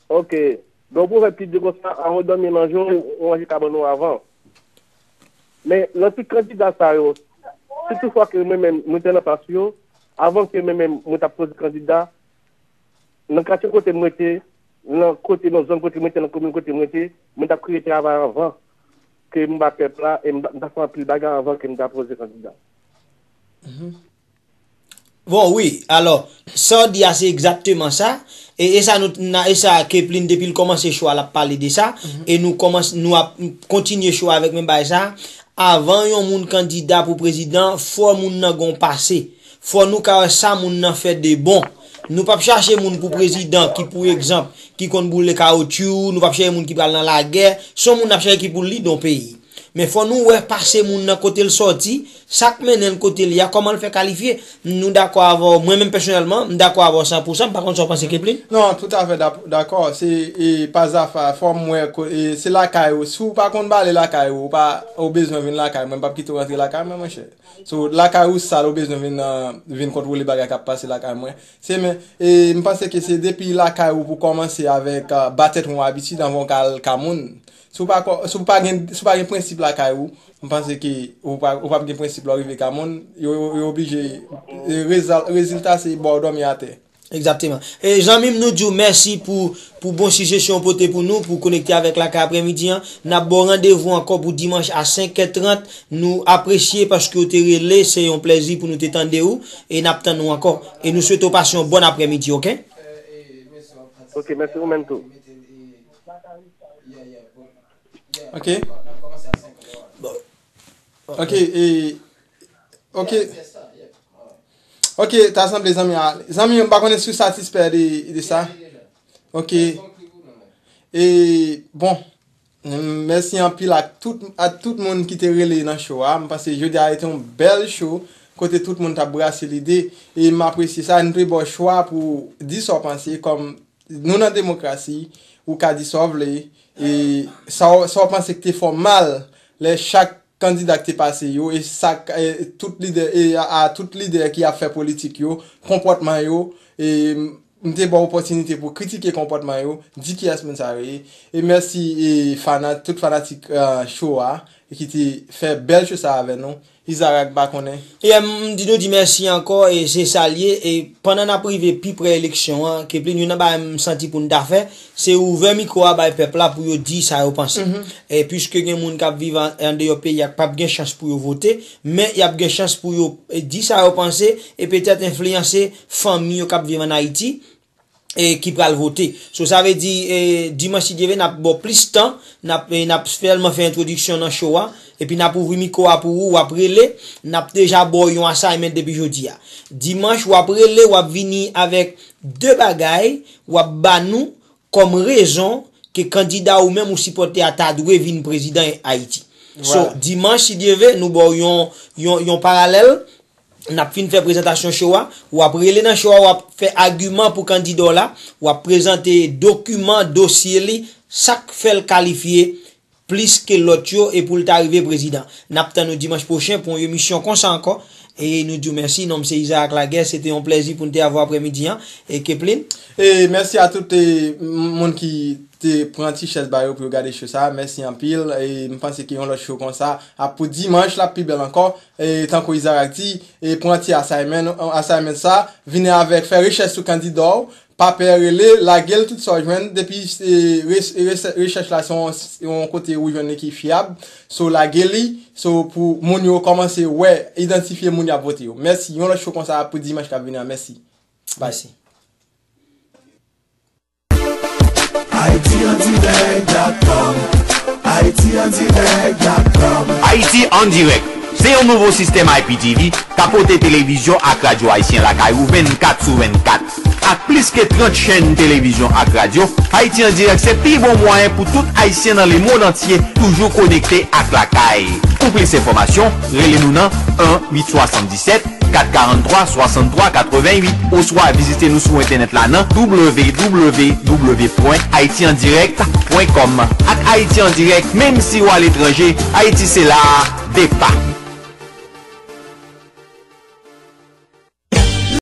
Ok. Gen yon pwovèb ki di konsa, avan w dòmi nan jan, ou ranje kabann ou avan. Men, nan tout kandida sa yo, si toutfwa ke mwen menm, mwen te nan plas yo, avan ke mwen menm, mwen t ap chwazi kandida, nan katye kote m rete, nan kote, nan zòn kote m rete, nan komin kote m rete, mwen t ap kreye travay anvan ke m ba pèp la, e m ta, m ta fè anpil bagay anvan ke m ta poze kandida. Mhm. Bon, wi, alò, sa w di a, se egzakteman sa. E, e sa nou, na, e sa Keplin, depi l kòmanse show a, l ap pale de sa. Mhm. E nou kòmanse, nou ap kontinye show a avèk menm bagay sa. Avan yon moun kandida pou prezidan, fò moun nan gon pase. Fò nou ka wè sa moun nan fè de bon. Nou p ap chache moun pou prezidan ki, pou egzanp, ki konn boule kawotchou, nou p ap chache moun ki pral nan lagè. Se yon moun n ap chache ki pou lidè yon peyi. Men fò nou wè pase moun nan kote l sòti, sa k mennen l kote l ye a, kòman l fè kalifye. Nou dakò avè w, mwen menm pèsonèlman, m dakò avè w san pou san, m pa konn sa w panse, Keplin. Non, toutafè dap-, dakò, se, e, pa zafa, fò m wè, ko-, e, se lakay ou, si w pa konn bale lakay ou, ou pa, ou bezwen vin lakay mwen, m p ap kite w rantre lakay mwen, monchè. So, lakay ou sal, ou bezwen vin, ah, vin kontwole bagay k ap pase lakay mwen. Se men, e, m panse ke se depi lakay ou pou kòmanse avèk, ah, ba tèt ou yon abitid anvan w ka al ka moun. Si w pa kò-, si w pa gen, si w pa gen prensip lakay ou, m panse ke ou pa, ou p ap gen prensip lè w rive ka moun. Yo, yo, yo oblije, e, rezal-, rezilta se ba w dòmi atè. Egzakteman. E zanmi m, nou di w mèsi pou, pou bon sijesyon w pote pou nou, pou konekte avèk Lakay aprèmidi an. N ap ba w randevou ankò pou dimanch a senk è trant. Nou apresye paske w te rele, se yon plèzi pou nou te tande w, e n ap tann ou ankò. E nou swete w pase yon bòn aprèmidi, oke? Ok, mèsi ou menm tou. Ok. Bon. Ok, e, ok. Ok, ta sanble zanmi a. Zanmi yo, m pa konnen si w satisfè de, de sa. Ok. E, bon, mèsi anpil ak tout, ak tout moun ki te rele nan show a. M panse jodi a rete yon bèl show, kote tout moun t ap brase lide. E m apresye sa, nou te ba w chwa pou di sa w panse, kòm nou nan demokrasi, ou ka di sa w vle, e sa w, sa w panse ki te fè w mal lè chak kandida ki te pase yo, e sa k, e tout lidè, e a, a tout lidè ki ap fè politik yo, konpòtman yo, e m, m te ba w opòtinite pou kritike konpòtman yo, di kiyès moun sa yo ye. E mèsi, e fana-, tout fanatik, e, show a, e ki te fè bèl show sa avè nou. Izarak pa konnen. E, m di nou di mèsi ankò, e se sa l ye. E pandan n ap rive pi pre eleksyon an, Keplin, youn nan bagay m santi pou n ta fè, se ouvè mikwo a bay pèp la pou yo di sa yo panse. Mhm. E piske gen moun k ap viv an, andeyò peyi a k p ap gen chans pou yo vote, men y ap gen chans pou yo, e, di sa yo panse e petèt enfliyanse fanmi yo k ap viv ann Ayiti, e, ki pral vote. So, sa vle di, e, dimanch, si Dye vle, n ap ba w plis tan, n ap, e, n ap sèlman fè entwodiksyon nan show a, epi n ap ouvri mikwo a pou ou, w ap rele, n ap deja ba w yon assignment depi jodi a. Dimanch, w ap rele, w ap vini avèk de bagay, w ap ba nou kòm rezon ke kandida ou menm ou sipòte a ta dwe vin prezidan Ayiti. So, vwala. Dimanch, si Dye vle, nou ba w yon, yon, yon paralèl, n ap fin fè prezantasyon show a, w ap rele nan show a, w ap fè agiman pou kandida w la, w ap prezante dokiman, dosye li, sa k fè l kalifye plis ke lòt yo e pou l ta rive prezidan. N ap tann nou dimanch pwochen pou yon emisyon konsa ankò. E nou di w mèsi. Non m se Izarak Laguerre. Se te yon plèzi pou n te avè w aprèmidi an. E Keplin? E mèsi a tout, e, m-, moun ki te pran ti chèz ba yo pou yo gade show sa. Mèsi anpil. E m panse ke yon lòt show konsa ap pou dimanch, l ap pi bèl ankò. E tankou Izarak di, e pran ti assignment, assignment sa, vini avèk, fè rechèch sou kandida w, pa pè rele, lage l, tout sa w jwenn, depi se rech- rech- rechèch la se yon, yon kote ou jwenn li ki fyab, so lage li, so pou moun yo kòmanse wè, idantifye moun y ap vote yo. Mèsi, yon lòt show konsa pou dimanch k ap vini an. Mèsi. Bye. Mèsi. Haiti en direct dot com. Haiti en direct dot com. Ayiti an dirèk, se yon nouvo sistèm I P T V k ap pote televizyon ak radyo ayisyen lakay ou vennkat sou vennkat. Ak plis ke trant chèn televizyon ak radyo, Ayiti an dirèk se pi bon mwayen pou tout Ayisyen nan lemonn antye toujou konekte ak lakay. Pou plis enfòmasyon, rele nou nan en uit swasanndisèt kat karannntwa swasanntwa katrevenn uit, oswa vizite nou sou entènèt la nan w w w pwen ayiti an dirèk pwen kòm. Ak Ayiti an dirèk, menm si w aletranje, Ayiti se la a, depa.